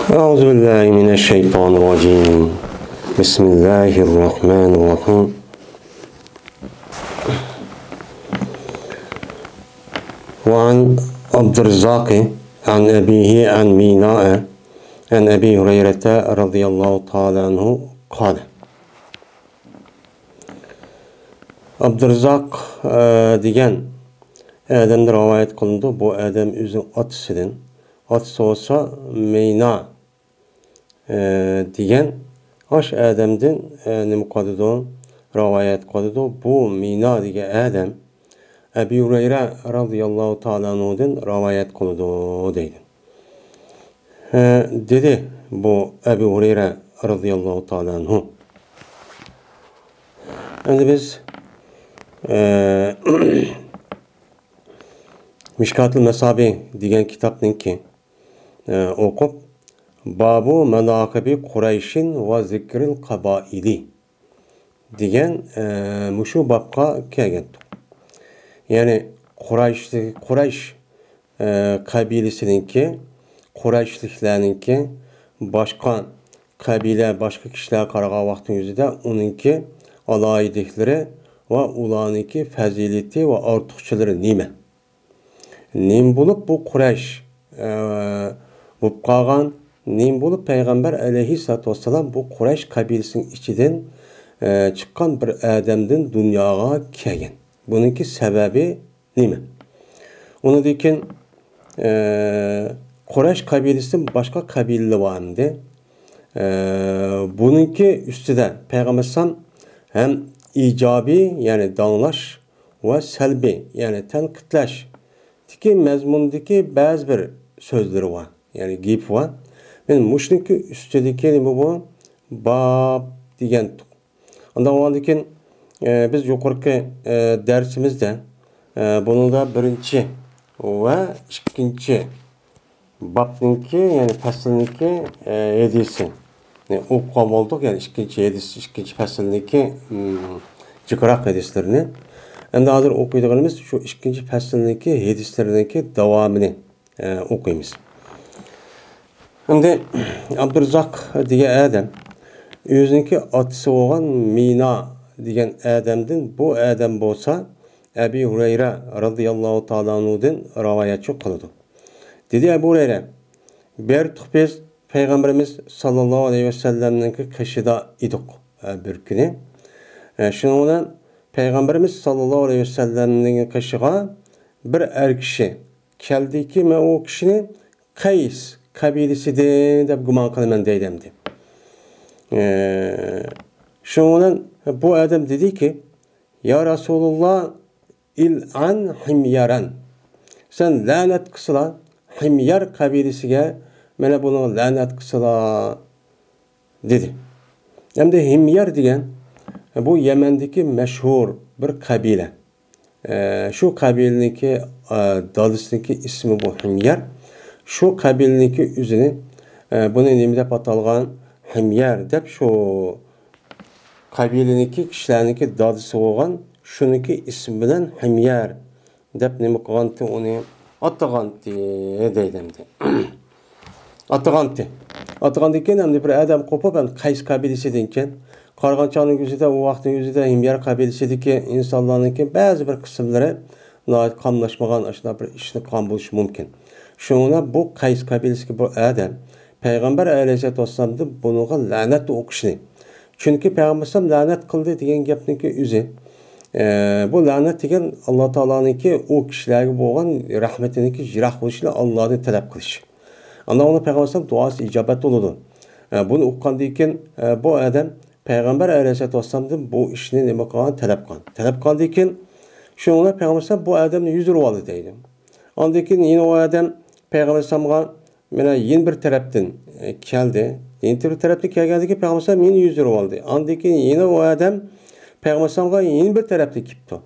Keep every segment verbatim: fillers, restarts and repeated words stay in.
أعوذ بالله من الشيطان الرجيم. بسم الله الرحمن الرحيم. وعن عبد الرزاق عن أبيه عن ميناء عن أبي هريرة رضي الله تعالى عنه قال. ئابدۇرازاق، ئە، دېگەن ئادەمدىن رىۋايەت قىلىنىدۇ. بۇ ئادەم ئۆزىنىڭ ئاتىسىدىن. ئاتىسى بولسا مەينا، ئە، دېگەن ئاش ئادەمدىن، ئە، نېمە قىلىدۇ؟ رىۋايەت قىلىدۇ. بۇ مەينا دېگەن ئادەم ئەبى ھۇرەيرە رازىياللاھۇ تائالا ئەنھۇدىن رىۋايەت قىلىدۇ دەيدۇ. ھە، دېدى بۇ ئەبۇ ھۇرەيرە رازىياللاھۇ تائالا ئەنھۇ. ئەمدى بىز، ئە، مىشكاتۇل مەسابىھ دېگەن كىتابنىڭكى، ئە، ئوقۇپ، بابۇ ماناقىبى قۇرەيشىن ۋە زىكرىل قابائىلى دېگەن، ئە، مۇشۇ بابقا كەلگەنتۇق. يەنى قۇرەيش، قۇرەيش، ئە، قەبىلىسىنىڭكى، قۇرەيشلىكلەرنىڭكى باشقا قەبىلە، باشقا كىشىلەرگە قارىغان ۋاقتىنىڭ ئۆزىدە ئۇنىڭكى ئالاھىدىلىكلىرى ۋە ئۇلارنىڭكى پەزىلىتى ۋە ئارتۇقچىلىرى نېمە؟ نېمە بولۇپ بۇ قۇرەيش، ئە، بولۇپ قالغان، نېمە بولۇپ پەيغەمبەر ئەلەيھىسسالاتۇ ۋەسسالام بۇ قۇرەيش قەبىلىسىنىڭ ئىچىدىن، ئە، چىققان بىر ئادەمدىن دۇنياغا كەلگەن؟ بۇنىڭكى سەۋەبى نېمە؟ ئۇنىڭدىن كېيىن، ئە، قۇرەيش قەبىلىسىدىن باشقا قەبىلىلەر بار ئەمدى. ئە، بۇنىڭكى ئۈستىدە پەيغەمبەر ئەلەيھىسسالام ھەم ئىجابىي، يەنى داڭلاش، ۋە سەلبىي، يەنى تەنقىدلەشتىكى مەزمۇندىكى بەزى بىر سۆزلىرى بار، يەنى گېپى بار. مەن مۇشۇنىڭكى ئۈستىدىكى نېمە بۇ؟ باب دېگەنتۇق. ئاندىن ئاندىن كېيىن، ئە، بىز يۇقىرىقى، ئە، دەرسىمىزدە، ئە، بۇنىڭدا بىرىنچى ۋە ئىككىنچى بابنىڭكى، يەنى پەسىلنىڭكى، ئە، ھەدىسى. يەنى ئوقۇغان بولدۇق، يەنى ئىككىنچى ھەدىس، ئىككىنچى پەسىلنىڭكى، ئىم، جىقراق ھەدىسلىرىنى. ئەمدى ھازىر ئوقۇيدىغىنىمىز شۇ ئىككىنچى پەسىلنىڭكى ھەدىسلىرىنىڭكى داۋامىنى، ئە، ئوقۇيمىز. ئەمدى ئابدۇرازاق دېگەن ئادەم ئۆزىنىڭكى ئاتىسى بولغان مىنا دېگەن ئادەمدىن، بۇ ئادەم بولسا ئەبى ھۇرەيرە رازىياللاھۇ تائالا ئەنھۇدىن رىۋايەتچى قىلىدۇ. دېدى ئەبۇ ھۇرەيرە، بەرتۇق بىز پەيغەمبىرىمىز ساللاللاھۇ ئەلەيھى ۋەسەللەمنىڭكى قېشىدا ئىدۇق، ئە، بىر كۈنى. ئە، شۇنىڭ بىلەن پەيغەمبىرىمىز ساللاللاھۇ ئەلەيھى ۋەسەللەمنىڭ قېشىغا بىر ئەر كىشى كەلدىكى، مەن ئۇ كىشىنى قەيس قەبىلىسىدىن دەپ گۇمان قىلىمەن دەيدۇ ئەمدى. ئە، شۇنىڭ بىلەن بۇ ئادەم دېدىكى، يا رەسۇلۇللا، ئىلئەن ھىميارەن. سەن لەنەت قىلسىلا ھىميار قەبىلىسىگە، مانا بۇنىڭغا لەنەت قىلسىلا، دېدى. ئەمدى ھىميار دېگەن بۇ يەمەندىكى مەشھۇر بىر قەبىلە. ئە، شۇ قەبىلىنىڭكى، ئە، دادىسىنىڭكى ئىسمى بۇ ھىميار. شۇ قەبىلىنىڭكى ئۆزىنى، ئە، بۇنى نېمە دەپ ئاتالغان؟ ھىميار دەپ شۇ قەبىلىنىڭكى كىشىلەرنىڭكى دادىسى بولغان شۇنىڭكى ئىسمى بىلەن ھىميار دەپ نېمە قىلغانتى، ئۇنى ئاتىغانتى دەيدۇ ئەمدى. ئاتىغانتى. ئاتىغاندىن كېيىن ئەمدى بىر ئادەم قوپۇپ، ئەمدى قەيس قەبىلىسىدىن كېيىن، قارىغان چاغنىڭ ئۆزىدە، ئۇ ۋاقىتنىڭ ئۆزىدە ھىميار قەبىلىسىدىكى ئىنسانلارنىڭكى بەزى بىر قىسىملىرى ناھايىتى قاملاشمىغان، ئاشۇنداق بىر ئىشنى قىلغان بولۇشى مۇمكىن. شۇڭا بۇ قەيس قەبىلىسىدىكى بۇ ئادەم پەيغەمبەر ئەلەيھىسسالاتۇ ۋەسسالامدىن بۇنىڭغا لەنەت ئوقۇشنى، چۈنكى پەيغەمبەر ئەلەيھىسسالام لەنەت قىلدى دېگەن گەپنىڭكى ئۆزى، ئە، بۇ لەنەت دېگەن ئاللا تائالانىڭكى ئۇ كىشىلەرگە بولغان رەھمىتىنىڭكى يىراق بولۇشىنى ئاللادىن تەلەپ قىلىش. ئاندىن ئۇنىڭ پەيغەمبەر ئەلەيھىسسالام دۇئاسى ئىجابەت بولىدۇ. ئە، بۇنى ئۇققاندىن كېيىن، ئە، بۇ ئادەم پەيغەمبەر ئەلەيھىسسالاتۇ ۋەسسالامدىن بۇ ئىشنى نېمە قىلغان؟ تەلەپ قىلغان. تەلەپ قىلغاندىن كېيىن، شۇنىڭ بىلەن پەيغەمبەر ئەلەيھىسسالام بۇ ئادەمنى يۈزدۈرۈۋالدى دەيدۇ. ئاندىن كېيىن يەنە ئۇ ئادەم پەيغەمبەر ئەلەيھىسسالامغا مانا يەنە بىر تەرەپتىن، ئە، كەلدى. يەنە بىر تەرەپتىن كەلگەندىن كېيىن پەيغەمبەر ئەلەيھىسسالام يەنە يۈزدۈرۈۋالدى. ئاندىن كېيىن يەنە ئۇ ئادەم پەيغەمبەر ئەلەيھىسسالامغا يەنە بىر تەرەپتىن كېلىپتۇ.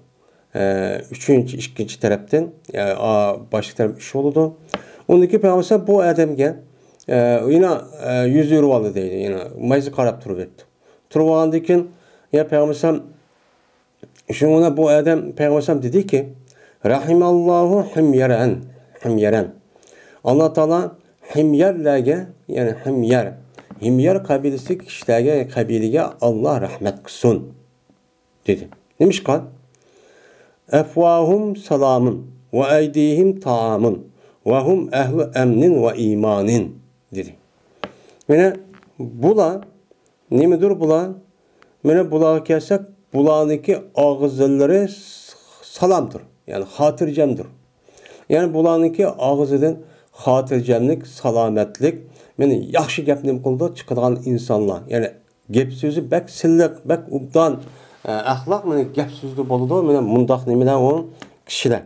ئە، ئۈچىنچى، ئىككىنچى تەرەپتىن، ئە، ئا، باشقا تەرەپ ئۈچ بولىدۇ. ئۇندىن كېيىن پەيغەمبەر ئەلەيھىسسالام بۇ ئادەمگە، ئە، يەنە، ئە، يۈزدۈرۈۋالدى دەيدۇ. يەنە مايزا قاراپ تۇرۇۋېتىپتۇ. تۇرۇۋالغاندىن كېيىن، يا پەيغەمبەر ئەلەيھىسسالام، شۇڭا بۇ ئادەم پەيغەمبەر ئەلەيھىسسالام دېدىكى، رەھىمەللاھۇ ھىميەرەن، ھىميەرەن. ئاللا تائالا ھىميەرلەرگە، يەنى ھىميەر، ھىميەر قەبىلىسىدىكى كىشىلەرگە، قەبىلىگە ئاللا رەھمەت قىلسۇن، دېدى. نېمىشقا؟ ئەفۋاھۇم سالامۇن ۋە ئەيدىھىم تائامۇن ۋە ھۇم ئەھلۇ ئەمنىن ۋە ئىمانىن، دېدى. مانا بۇلار نېمىدۇر بۇلار؟ مانا بۇلارغا كەلسەك، بۇلارنىڭكى ئاغزىلىرى سالامدۇر، يەنى خاتىرجەمدۇر. يەنى بۇلارنىڭكى ئاغزىدىن خاتىرجەملىك، سالامەتلىك، مانا ياخشى گەپ نېمە قىلىدۇ؟ چىقىدىغان ئىنسانلار. يەنى گەپ سۆزى بەك سىلىق، بەك ئوبدان، ئە، ئەخلاق مانا گەپ سۆزىدە بولىدۇ. مانا مۇنداق نېمىلەر ئۇ كىشىلەر.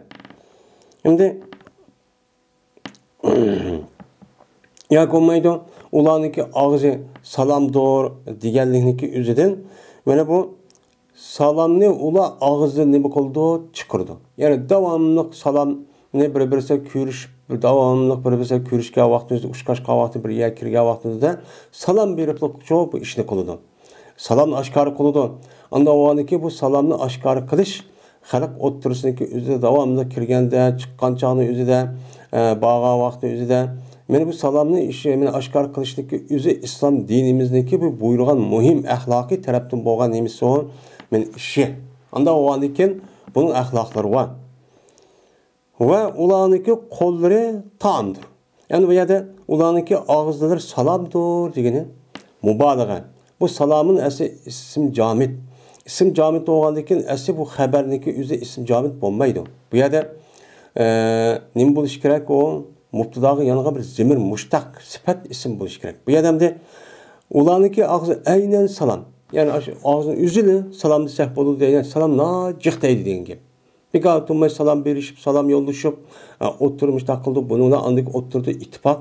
ئەمدى ياكى بولمايدۇ، ئۇلارنىڭكى ئاغزى سالامدۇر دېگەنلىكنىڭكى ئۆزىدىن، مانا بۇ سالامنى ئۇلار ئاغزىدىن نېمە قىلىدۇ؟ چىقىرىدۇ. يەنى داۋاملىق سالامنى بىر-بىرسىگە كۆرۈشۈپ، داۋاملىق بىر-بىرسىگە كۆرۈشكەن ۋاقتىمىزدا، ئۇچراشقان ۋاقتىدا، بىر يەرگە كىرگەن ۋاقتىمىزدا سالام بېرىپلا شۇ بۇ ئىشنى قىلىدۇ. سالامنى ئاشكارا قىلىدۇ. ئاندىن ئۇنىڭكى بۇ سالامنى ئاشكارا قىلىش خەلق ئوتتۇرىسىدىكى ئۆزىدە داۋاملىق كىرگەندە، چىققان چاغنىڭ ئۆزىدە، ئە، بارغان ۋاقىتنىڭ ئۆزىدە، مانا بۇ سالامنى ئىش-، مانا ئاشكارا قىلىشتىكى ئۆزى ئىسلام دىنىمىزنىڭكى بۇ بۇيرۇغان مۇھىم ئەخلاقىي تەرەپتىن بولغان نېمىسى ئۇ؟ مانا ئىشى. ئانداق بولغاندىن كېيىن بۇنىڭ ئەخلاقلىرى بار. ۋە ئۇلارنىڭكى قوللىرى تائامدۇر. يەنى بۇ يەردە ئۇلارنىڭكى ئاغزىلىرى سالامدۇر دېگىنى مۇبالىغە. بۇ سالامۇن ئەسلى ئىسىم جامىت. ئىسىم جامىت بولغاندىن كېيىن ئەسلى بۇ خەبەرنىڭكى ئۆزى ئىسىم جامىت بولمايدۇ. بۇ يەردە، ئە، نېمە بولۇشى كېرەك؟ ئۇ مۇبتىداغا يانغان بىر زېمىر مۇشتەق سۈپەت ئىسىم بولۇشى كېرەك. بۇ يەردە ئەمدى ئۇلارنىڭكى ئاغزى ئەينەن سالام. يەنى ئاشۇ ئاغزىنىڭ ئۆزىلا سالام دېسەك بولىدۇ دەيدۇ. سالام ناجىق دەيدۇ دېگەن گەپ. بىكار تۇرماي سالام بېرىشىپ، سالام يوللىشىپ، ئە، ئوتتۇرا مۇشۇنداق قىلدۇق. بۇنىڭ بىلەن ئاندىكى ئوتتۇرىدا ئىتتىپاق،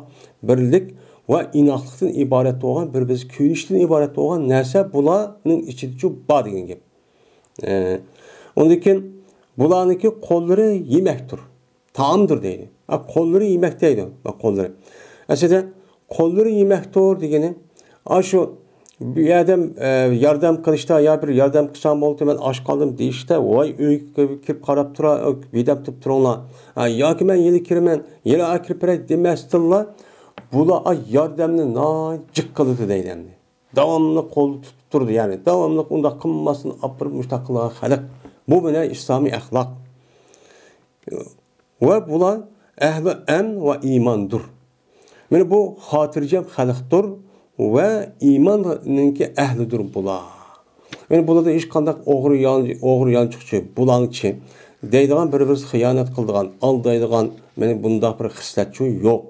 بىرلىك ۋە ئىناقلىقتىن ئىبارەت بولغان، بىر-بىرسىگە كۆيۈنۈشتىن ئىبارەت بولغان نەرسە بۇلارنىڭ ئىچىدىچۇ بار دېگەن گەپ. ئە، ئۇندىن كېيىن بۇلارنىڭكى قوللىرى يېمەكتۇر، تائامدۇر دەيدۇ. ئا، قوللىرى يېمەك دەيدۇ. ئا، قوللىرى. ئەسلىدە قوللىرى يېمەكتۇر دېگىنى، ئاشۇ بۇ ئادەم، ئە، ياردەم قىلىشتا، يا بىر ياردەم قىلساڭ بولدى، مەن ئاچ قالدىم دېيىشتە، ۋاي ئۆيگە كىرىپ قاراپ تۇرا، بىدەم تۇرۇپ تۇرۇڭلار. ئا، ياكى مەن يېلى كىرىمەن، يېلى ئا كىرىپ بېرەي دېمەستىنلا، بۇلار ئا ياردەمنى ناجىق قىلىدۇ دەيدۇ ئەمدى. داۋاملىق قولدا تۇتۇپ تۇرىدۇ، يەنى داۋاملىق ئۇنداق قىلماستىن ئاپىرىپ مۇشۇنداق قىلغان خەلق. بۇ مانا ئىسلامىي ئەخلاق. ۋە بۇلار ئەھلى ئەمن ۋە ئىماندۇر. مانا بۇ خاتىرجەم خەلقتۇر ۋە ئىماننىڭكى ئەھلىدۇر بۇلار. مانا بۇلاردا ھېچقانداق ئوغرى يان-، ئوغرى يانچۇقچى، بۇلاڭچى دەيدىغان، بىر-بىرسىگە خىيانەت قىلىدىغان، ئالدايدىغان، مانا بۇنداق بىر خىسلەتچۇ يوق.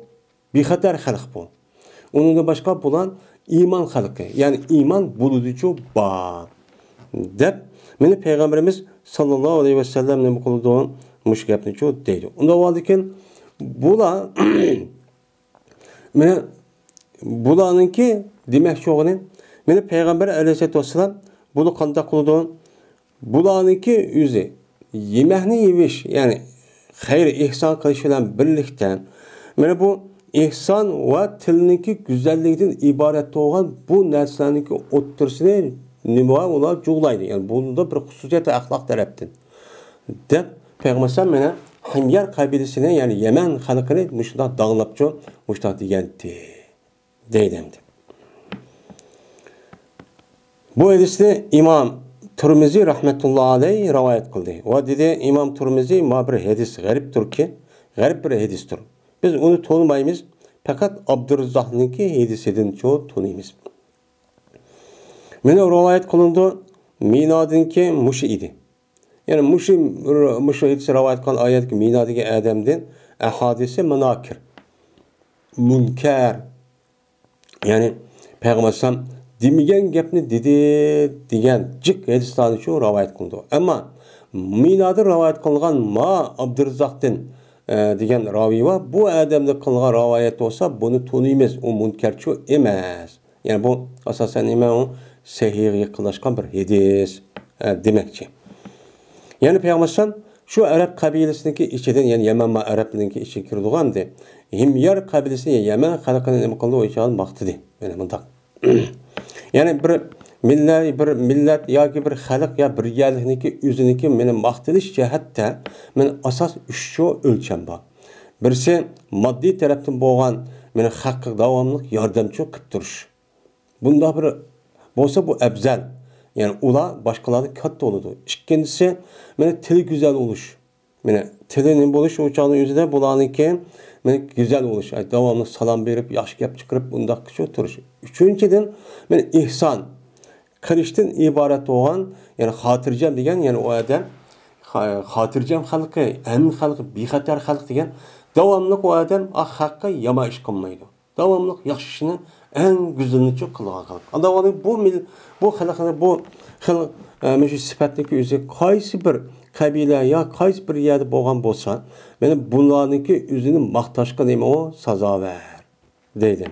بىخەتەر خەلق بۇ. ئۇنىڭدىن باشقا بۇلار ئىمان خەلقى، يەنى ئىمان بۇلىدىچۇ بار، دەپ، مانا پەيغەمبىرىمىز ساللاللاھۇ ئەلەيھى ۋەسەللەم نېمە قىلىدۇ؟ مۇشۇ گەپنىچۇ دەيدۇ. ئۇنداق بولغاندىكىن بۇلار، مانا بۇلارنىڭكى دېمەكچى بولغىنى، مانا پەيغەمبەر ئەلەيھىسسالاتۇ ۋەسسالام بۇنى قانداق قىلىدۇ؟ بۇلارنىڭكى ئۆزى يېمەكنى يېيىش، يەنى خەير ئېھسان قىلىش بىلەن بىرلىكتە، مانا بۇ ئېھسان ۋە تىلنىڭكى گۈزەللىكىدىن ئىبارەت بولغان بۇ نەرسىلەرنىڭكى ئوتتۇرىسىنى نېمە ئۇلار جۇغلايدۇ. يەنى بۇنىڭدا بىر خۇسۇسىيەت ۋە ئەخلاق تەرەپتىن، دەپ پەيغەمبەر مانا ھىميار قەبىلىسىنى، يەنى يەمەن خەلقىنى مۇشۇنداق داڭلاپچۇ، مۇشۇنداق دېگەنتى. دەيدۇ ئەمدى. بۇ ھەدىسنى ئىمام تۇرمىزى رەھمەتۇللا ئەلەيھ رىۋايەت قىلدى. ۋە دېدى، ئىمام تۇرمىزى، ما بىر ھەدىس غەرىبتۇركى، غەرىب بىر ھەدىستۇر. بىز ئۇنى تونۇمايمىز، پەقەت ئابدۇرزاقنىڭكى ھەدىسىدىنچۇ تونۇيمىز. مانا رىۋايەت قىلىنىدۇ، مىنادىنكى مۇشۇ ئىدى. يەنى مۇشۇ، مۇشۇ ھەدىسنى رىۋايەت قىلغان ئايەتتىكى مىنادىكى ئادەمدىن ئەھادىسى مۇناكىر، مۇنكەر. يەنى پەيغەمبەر ئەلەيھىسسالام دېمىگەن گەپنى دېدى دېگەن جىق ھەدىسلەرنى شۇ رىۋايەت قىلىدۇ. ئەمما مىنادىن رىۋايەت قىلغان ما ئابدۇرزاقتىن، ئە، دېگەن راۋى بار. بۇ ئادەمدىن قىلغان رىۋايەت بولسا بۇنى تونۇيمىز. ئۇ مۇنكەرچۇ ئەمەس. يەنى بۇ ئاساسەن نېمە ئۇ؟ سەھىھقە يېقىنلاشقان بىر ھەدىس، ئە، دېمەكچى. يەنى پەيغەمبەر ئەلەيھىسسالام شۇ ئەرەب قەبىلىسىنىڭكى ئىچىدىن، يەنى يەمەن ئەرەبلىرىنىڭكى ئىچىگە كىرىدىغان ئەمدى. ھىميار قەبىلىسىنى، يەمەن خەلقىنى نېمە قىلدى؟ ئۇ ئىچىگە ماختىدى. يەنى مۇنداق. يەنى بىر مىللەت، بىر مىللەت ياكى بىر خەلق يا بىر يەرلىكنىڭكى ئۆزىنىڭكى مېنى ماختىلىش جەھەتتە مېنى ئاساس ئۈچ ئۆلچەم بار. بىرسى ماددىي تەرەپتىن بولغان مانا خەققە داۋاملىق ياردەمچى قىلىپ تۇرۇش. بۇنداق بىر بولسا بۇ ئەۋزەل. يەنى ئۇلار باشقىلاردىن كاتتا بولىدۇ. ئىككىنچىسى، مانا تىلى گۈزەل بولۇش. مانا تىلى نېمە بولۇش، ئۇ چاغنىڭ ئۆزىدە بۇلارنىڭكى مانا گۈزەل بولۇش. ئاي، داۋاملىق سالام بېرىپ، ياخشى گەپ چىقىرىپ، ئۇنداق كىشى تۇرۇش. ئۈچىنچىدىن، مانا ئېھسان. قىلىشتىن ئىبارەت بولغان، يەنى خاتىرجەم دېگەن، يەنى ئۇ ئادەم خا-، خاتىرجەم خەلقى، ئەمىن خەلقى، بىخەتەر خەلق دېگەن، داۋاملىق ئۇ ئادەم ئا خەققە يامان ئىش قىلمايدۇ. داۋاملىق ياخشى ئىشنى ئەڭ گۈزىلىنىچۇ قىلغان خەلق. ئانداق بۇ مىل-، بۇ خەلقنى، بۇ خەلق، ئە، مۇشۇ سۈپەتنىڭكى ئۆزى قايسى بىر قەبىلە يا قايسى بىر يەردە بولغان بولسا، مانا بۇلارنىڭكى ئۆزىنى ماختاشقا نېمە ئۇ سازاۋەر دەيدۇ.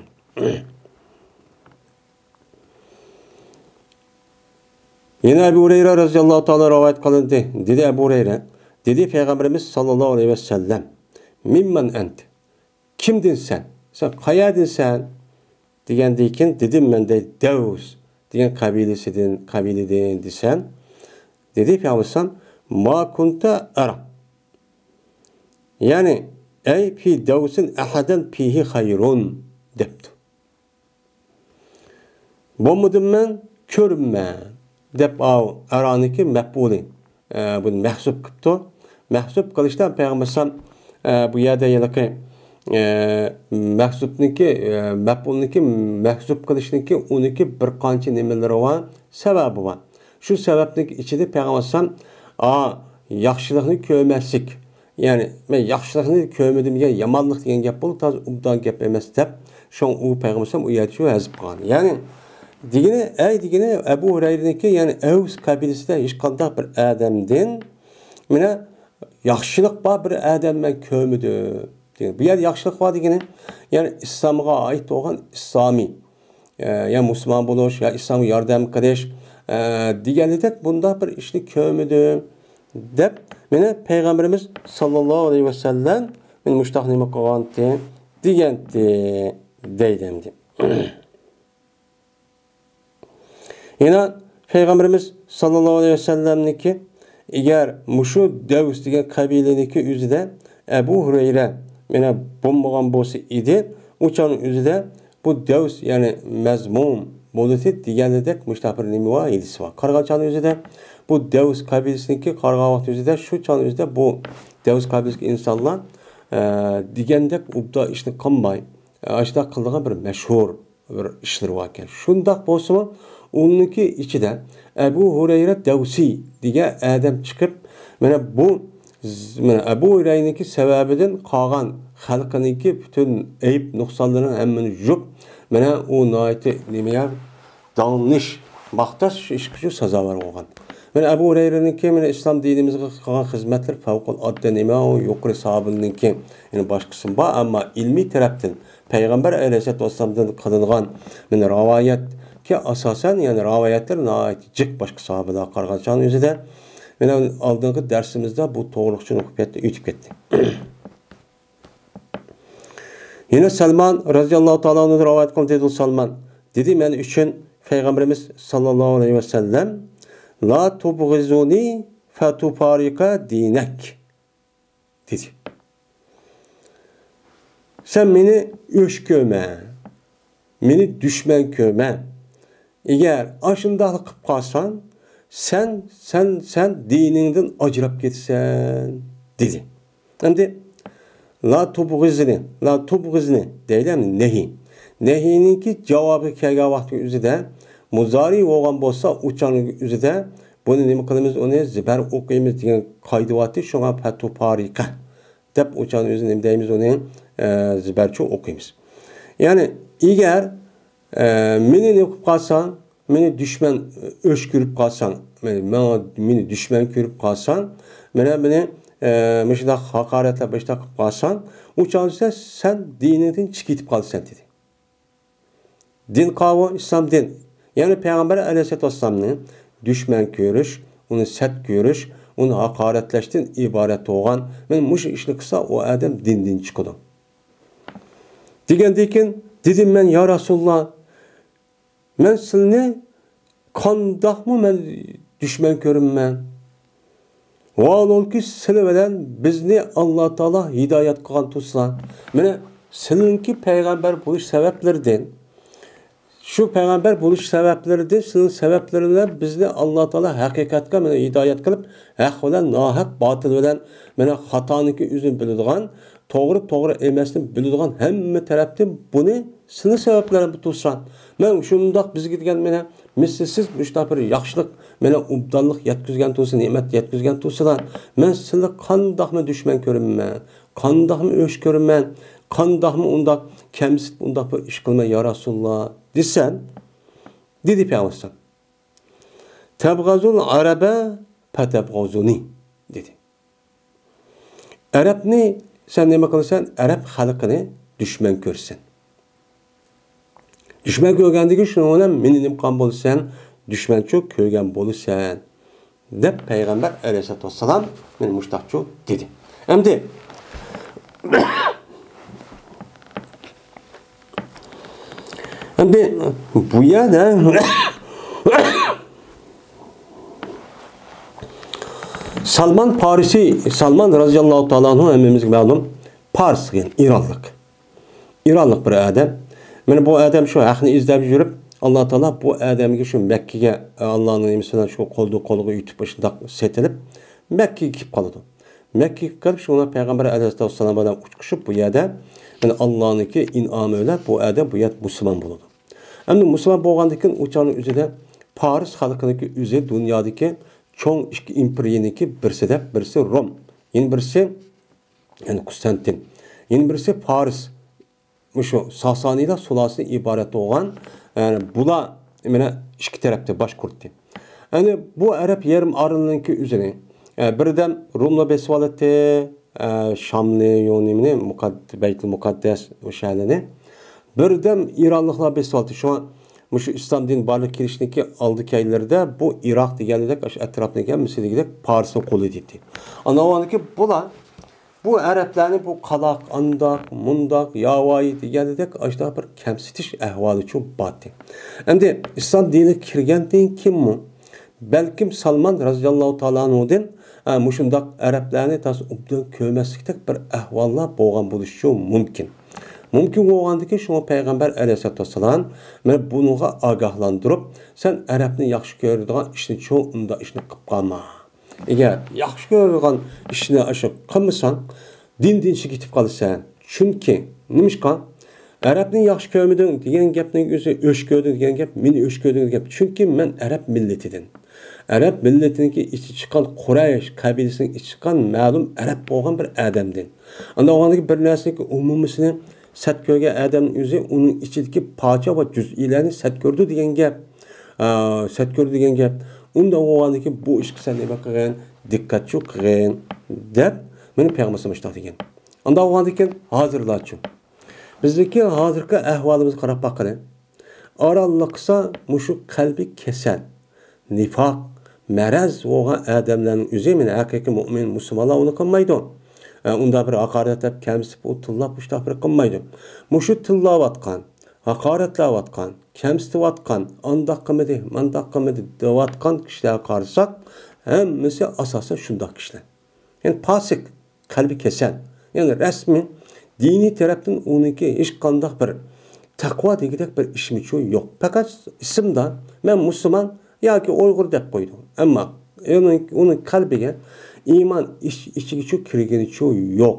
يەنە ئەبۇ ھۇرەيرە رەزىياللاھۇ تائالا رىۋايەت قىلىندى. دېدى ئەبۇ ھۇرەيرە، دېدى پەيغەمبىرىمىز ساللاللاھۇ ئەلەيھى ۋەسەللەم، مىممەن ئەنت؟ كىمدىن سەن؟ سەن قەيەردىن سەن؟ دېگەندىن كېيىن دېدىم مەن دەي دەۋس دېگەن قەبىلىسىدىن، قەبىلىدىن دېسەم، دېدى پەيغەمبەر، ما كۇنتە ئەرا. يەنى، ئەي في دەۋسىن ئەھەدەن فىھى خەيرۇن دەپتۇ. بولمىدىم مەن، كۆرمە دەپ ئاۋۇ ئەرانىكى مەپئۇلى، ئە، بۇنى مەھسۇپ قىپتۇ. مەھسۇپ قىلىشتا پەيغەمبەر ئەلەيھىسسالام، ئە، بۇ يەردە ھېلىقى، ئە، مەھسۇپنىكى، ئە، مەپئۇلنىكى مەھسۇپ قىلىشنىكى ئۇنىكى بىر قانچە نېمىلىرى بار، سەۋەبى بار. شۇ سەۋەبنىڭ ئىچىدە پەيغەمبەر ئەلەيھىسسالام، ئا، ياخشىلىقنى كۆرمەسلىك، يەنى، مەن ياخشىلىقنى كۆرمىدىم دېگەن يامانلىق دېگەن گەپ بولدى، تازا ئوبدان گەپ ئەمەس دەپ، شۇڭا ئۇ پەيغەمبەر ئەلەيھىسسالام ئۇ يەردە شۇ ھەزىپ قىلغان. يەنى، دېگىنى، ئەي دېگىنى، ئەبۇ ھۇرەيرىنىڭكى، يەنى ئەۋس قەبىلىسىدە ھېچقانداق بىر ئادەمدىن، مانا، ياخشىلىق بار بىر ئادەم مەن كۆرمىدىم دېگەن. بۇ يەردە ياخشىلىق بار دېگىنى، يەنى ئىسلامغا ئائىت بولغان ئىسلامىي، ئە، يا مۇسۇلمان بولۇش، يا ئىسلامغا ياردەم قىلىش، ئە، دېگەنلىدەك بۇنداق بىر ئىشنى كۆرمىدىم دەپ، مانا پەيغەمبىرىمىز ساللاللاھۇ ئەلەيھى ۋەسەللەم مانا مۇشۇنداق نېمە قىلغانتى، دېگەنتى، دەيدۇ ئەمدى. يەنە پەيغەمبىرىمىز ساللاللاھۇ ئەلەيھى ۋەسەللەمنىڭكى، ئەگەر مۇشۇ دەۋس دېگەن قەبىلىنىڭكى ئۆزىدە ئەبۇ ھۇرەيرە مانا بولمىغان بولسا ئىدى، ئۇ چاغنىڭ ئۆزىدە بۇ دەۋس، يەنى مەزمۇم بولىدۇ دېگەنلىدەك مۇشۇنداق بىر نېمە بار، ھېلىسى بار. قارىغان چاغنىڭ ئۆزىدە بۇ دەۋس قەبىلىسىنىڭكى قارىغان ۋاقتى ئۆزىدە شۇ چاغنىڭ ئۆزىدە بۇ دەۋس قەبىلىسىدىكى ئىنسانلار، ئە، دېگەندەك ئوبدان ئىشنى قىلماي، ئە، ئاشۇنداق قىلىدىغان بىر مەشھۇر بىر ئىشلىرى باركەن. شۇنداق بولسىمۇ، ئۇنىڭكى ئىچىدە ئەبۇ ھۇرەيرە دەۋسى دېگەن ئادەم چىقىپ، مانا بۇ ز-، مانا ئەبۇ ھۇرەيرىنىڭكى سەۋەبىدىن قالغان خەلقىنىڭكى پۈتۈن ئەيىب نۇقسانلىرىنى ھەممىنى يۇيۇپ، مانا ئۇ ناھايىتى نېمە يا، داڭلىنىش، ماختاش ئىش ئۈچۈن سازاۋەر بولغان. مانا ئەبۇ ھۇرەيرىنىڭكى مانا ئىسلام دىنىمىزغا قىلغان خىزمەتلىرى پەۋقۇلئاددە نېمە، ئۇ يۇقىرى ساھابىلىرىنىڭكى، يەنى باشقىسىمۇ بار، ئەمما ئىلمىي تەرەپتىن پەيغەمبەر ئەلەيھىسسالاتۇ ۋەسسالامدىن قىلىنغان مانا رىۋايەتكە ئاساسەن، يەنى رىۋايەتلەر ناھايىتى جىق باشقا ساھابىلەرگە قارىغان چاغنىڭ ئۆزىدە. مانا ئالدىنقى دەرسىمىزدە بۇ توغرىلىق چۈشىنىپ كەتتى، ئۆتۈپ كەتتى. يەنە سەلمان رەزىياللاھۇ تائالا ئەنھۇدىن رىۋايەت قىلىندى، دېدى سەلمان. دېدى مەن ئۈچۈن پەيغەمبىرىمىز ساللاللاھۇ ئەلەيھى ۋەسەللەم، لا تۇبغىزۇنى فتفارق دىنەك. دېدى. سەن مېنى ئۆچ كۆرمە، مېنى دۈشمەن كۆرمە. ئەگەر ئاشۇنداقلا قىلىپ قالساڭ، سەن، سەن، سەن دىنىڭدىن ئاجراپ كېتىسەن، دېدى. ئەمدى لا تۇبغىزنى، لا تۇبغىزنى دەيلى، نەھى. نەھىنىڭكى جاۋابى كەلگەن ۋاقىتنىڭ ئۆزىدە، مۇزارى بولغان بولسا، ئۇ چاغنىڭ ئۆزىدە بۇنى نېمە قىلىمىز؟ ئۇنى زىبەر ئوقۇيمىز دېگەن قائىدە بارتى. شۇڭا فتفارق دەپ ئۇ چاغنىڭ ئۆزىدە نېمە دەيمىز ئۇنى؟ ئە، زىبەرچۇ ئوقۇيمىز. يەنى ئەگەر، ئە، مېنى نېمە قىلىپ قالساڭ، مېنى دۈشمەن ئۆچ كۆرۈپ قالساڭ، مېنى، ماڭا، مېنى دۈشمەن كۆرۈپ قالساڭ، مانا مېنى، ئە، مۇشۇنداق ھاقارەتلەپ، مۇشۇنداق قىلىپ قالساڭ، ئۇ چاغدا سەن دىنىڭدىن چىقىپ كېتىپ قالىسەن، دېدى. دىن قاۋۇ، ئىسلام دىن. يەنى پەيغەمبەر ئەلەيھىسسالاتۇ ۋەسسالامنى دۈشمەن كۆرۈش، ئۇنى سەت كۆرۈش، ئۇنى ھاقارەتلەشتىن ئىبارەت بولغان، مانا مۇشۇ ئىشنى قىلسا، ئۇ ئادەم دىندىن چىقىدۇ. دېگەندىن كېيىن دېدىم مەن، يا رەسۇلاللا، مەن سىلىنى قانداقمۇ مەن دۈشمەن كۆرىمەن؟ ۋاھالۇكى سىلى بىلەن بىزنى ئاللا تائالا ھىدايەت قىلغان تۇرسا. مانا سېنىڭكى پەيغەمبەر بولۇش سەۋەبلىرىدىن، شۇ پەيغەمبەر بولۇش سەۋەبلىرىدىن، سېنىڭ سەۋەبلىرىڭ بىلەن بىزنى ئاللا تائالا ھەقىقەتكە مانا ھىدايەت قىلىپ، ھەق بىلەن ناھەق، باتىل بىلەن مانا خاتانىڭكى ئۆزىنى بىلىدىغان، توغرا توغرا ئەمەسنى بىلىدىغان ھەممە تەرەپتىن بۇنى سېنىڭ سەۋەبلىرىڭ بىلەن توسقان. مەن شۇنداق بىزگە دېگەن مانا مىسلىسىز مۇشۇنداق بىر ياخشىلىق، مانا ئوبدانلىق يەتكۈزگەن تۇرسا، نېمەت يەتكۈزگەن تۇرسىلا، مەن سېنى قانداقمۇ دۈشمەن كۆرىمەن، قانداقمۇ ئۆچ كۆرىمەن، قانداقمۇ ئۇنداق كەمسىتىپ ئۇنداق بىر ئىش قىلىمەن يا رەسۇلاللا دېسەم، دېدى پەيغەمبەر ئەلەيھىسسالام. تەبغەزۇل ئەرەبە پەتەبغەزۇنى دېدى. ئەرەبنى سەن نېمە قىلىسەن؟ ئەرەب خەلقىنى دۈشمەن كۆرىسەن. دۈشمەن كۆرگەندىكىن شۇنىڭ بىلەن مېنى نېمە قىلغان بولىسەن؟ دۈشمەنچۇ كۆرگەن بولىسەن، دەپ پەيغەمبەر ئەلەيھىسسالاتۇ ۋەسسالام مېنى مۇشتاقچۇ دېدى. ئەمدى، ئەمدى بۇ يەردە سالمان پارسى، سالمان رازىياللاھۇ تائالا ئەنھۇ ھەممىمىزگە مەلۇم، پارس دېگەن ئىرانلىق. ئىرانلىق بىر ئادەم. مانا بۇ ئادەم شۇ ھەقنى ئىزدەپ يۈرۈپ، ئاللا تائالا بۇ ئادەمگە شۇ مەككىگە، ئاللانىڭ نېمىسى بىلەن شۇ قولدىن قولغا ئۆتۈپ، شۇنداق سېتىلىپ، مەككىگە كېلىپ قالىدۇ. مەككىگە كېلىپ، شۇڭا پەيغەمبەر ئەلەيھىسسالام بىلەن ئۇچرىشىپ، بۇ يەردە، مانا، ئاللانىڭكى ئىنئامى بىلەن بۇ ئادەم بۇ يەردە مۇسۇلمان بولىدۇ. ئەمدى مۇسۇلمان بولغاندىن كېيىن، ئۇ چاغنىڭ ئۆزىدە پارس خەلقىنىڭكى ئۆزى دۇنيادىكى چوڭ ئىككى ئىمپېرىيىنىڭكى بىرسى دەپ، بىرسى روم، يەنە بىرسى، يەنى قۇستانتىن، يەنە بىرسى پارس، مۇشۇ ساسانىيلار سۇلالىسىدىن ئىبارەت بولغان، يەنى بۇلار مانا ئىككى تەرەپتە باش قۇرۇتتى. يەنى بۇ ئەرەب يېرىم ئارىلىنىڭكى ئۆزىنى، ئە، بىردەم روملار بېسىۋالاتتى، ئە، شامنى، يو نېمىنى، مۇقەد-، بەيتۇل مۇقەددەس ئۇ شەھەرلەرنى. بىردەم ئىرانلىقلار بېسىۋالدى. شۇڭا مۇشۇ ئىسلام دىنى بارلىققا كېلىشنىڭكى ئالدى كەينىلىرىدە بۇ ئىراق دېگەندەك، ئاشۇ ئەتراپنىڭكى ھەممىسى دېگۈدەك پارسنىڭ قولىدا ئىدى. ئانا ۋاقىتتىكى بۇلار بۇ ئەرەبلەرنى بۇ قالاق، ئانداق، مۇنداق، ياۋايى دېگەندەك ئاشۇنداق بىر كەمسىتىش ئەھۋالىچۇ باتتى. ئەمدى ئىسلام دىنىگە كىرگەندىن كېيىنمۇ بەلكىم سالمان رازىياللاھۇ تائالا ئەنھۇدىن، ئە، مۇشۇنداق ئەرەبلەرنى تازا ئوبدان كۆرمەسلىكتەك بىر ئەھۋاللار بولغان بولۇشىچۇ مۇمكىن. مۇمكىن بولغاندىكىن شۇڭا پەيغەمبەر ئەلەيھىسسالاتۇ ۋەسسالام مانا بۇنىڭغا ئاگاھلاندۇرۇپ، سەن ئەرەبنى ياخشى كۆرىدىغان ئىشنىچۇ ئۇنداق ئىشنى قىلىپ قالما. ئەگەر ياخشى كۆرىدىغان ئىشنى ئاشۇ قىلمىساڭ، دىندىن چىقىپ كېتىپ قالىسەن. چۈنكى، نېمىشقا؟ ئەرەبنى ياخشى كۆرمىدىڭ دېگەن گەپنىڭ ئۆزى، ئۆچ كۆردۈڭ دېگەن گەپ، مېنى ئۆچ كۆردۈڭ دېگەن گەپ. چۈنكى مەن ئەرەب مىللىتىدىن. ئەرەب مىللىتىنىڭكى ئىچى چىققان قۇرەيش قەبىلىسىنىڭ ئىچى چىققان مەلۇم ئەرەب بولغان بىر ئادەمدىن. ئانداق بولغاندىكىن بىر نەرسىنىڭكى ئومۇمىيسىنى سەت كۆرگەن ئادەمنىڭ ئۆزى ئۇنىڭ ئىچىدىكى پارچە ۋە جۈزئىيلەرنى سەت كۆرىدۇ دېگەن گەپ. ئا، سەت كۆرىدۇ دېگەن گەپ. ئۇنداق بولغاندىكىن بۇ ئىشقا سەن نېمە قىلغىن؟ دىققەتچۇ قىلغىن، دەپ مانا پەيغەمبەر مۇشۇنداق دېگەن. ئانداق بولغاندىكىن ھازىرلارچۇ؟ بىزنىڭكى ھازىرقى ئەھۋالىمىزغا قاراپ باققىلى. ئارانلىقسا مۇشۇ قەلبى كېسەل، نىفاق، مەرەز بولغان ئادەملەرنىڭ ئۆزى، مانا ھەقىقىي مۇئمىن، مۇسۇلمانلار ئۇنى قىلمايدۇ. ئە، ئۇنداق بىر ھاقارەتلەپ، كەمسىتىپ، ئۇ تىللاپ، مۇشۇنداق بىر قىلمايدۇ. مۇشۇ تىللاۋاتقان، ھاقارەتلەۋاتقان، كەمسىتىۋاتقان، ئانداق قىلمىدى، مانداق قىلمىدى دەۋاتقان كىشىلەرگە قارىساق، ھەممىسى ئاساسەن شۇنداق كىشىلەر. يەنى پاسىق، قەلبى كېسەل. يەنى رەسمىي دىنىي تەرەپتىن ئۇنىڭكى ھېچقانداق بىر تەقۋا دېگۈدەك بىر ئىشمىچۇ يوق. پەقەت ئىسىمدا مەن مۇسۇلمان ياكى ئۇيغۇر دەپ قويىدۇ. ئەمما ئۇنىڭ، ئۇنىڭ قەلبىگە ئىمان ئىچ-، ئىچىگىچۇ كىرگىنىچۇ يوق.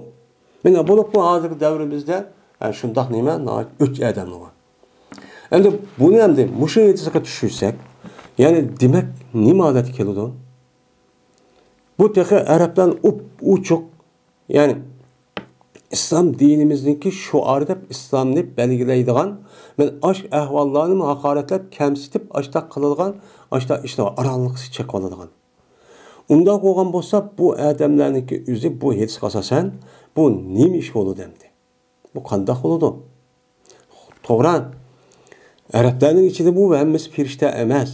مانا بولۇپمۇ ھازىرقى دەۋرىمىزدە، ئە، شۇنداق نېمە، ناھايىتى ئۆچ ئادەملەر بار. ئەمدى بۇنى ئەمدى مۇشۇ ھېدىسىغا چۈشۈرسەك، يەنى دېمەك نېمە ھالەتكە كېلىدۇ؟ بۇ تېخى ئەرەبلەرنى ئوپئوچۇق، يەنى ئىسلام دىنىمىزنىڭكى شوئارى دەپ ئىسلامنى بەلگىلەيدىغان، مەن ئاش ئەھۋاللارنىمۇ ھاقارەتلەپ، كەمسىتىپ، ئاشتاق قىلىدىغان، ئاشتاق ئىشلار ئارانلىقسى چېقىۋالىدىغان. ئۇنداق بولغان بولسا، بۇ ئادەملەرنىڭكى ئۆزى بۇ ھېدىسقا ئاساسەن، بۇ نېمە ئىش بولىدۇ ئەمدى؟ بۇ قانداق بولىدۇ؟ توغرا، ئەرەبلەرنىڭ ئىچىدە بۇ ھەممىسى پىرىشتە ئەمەس،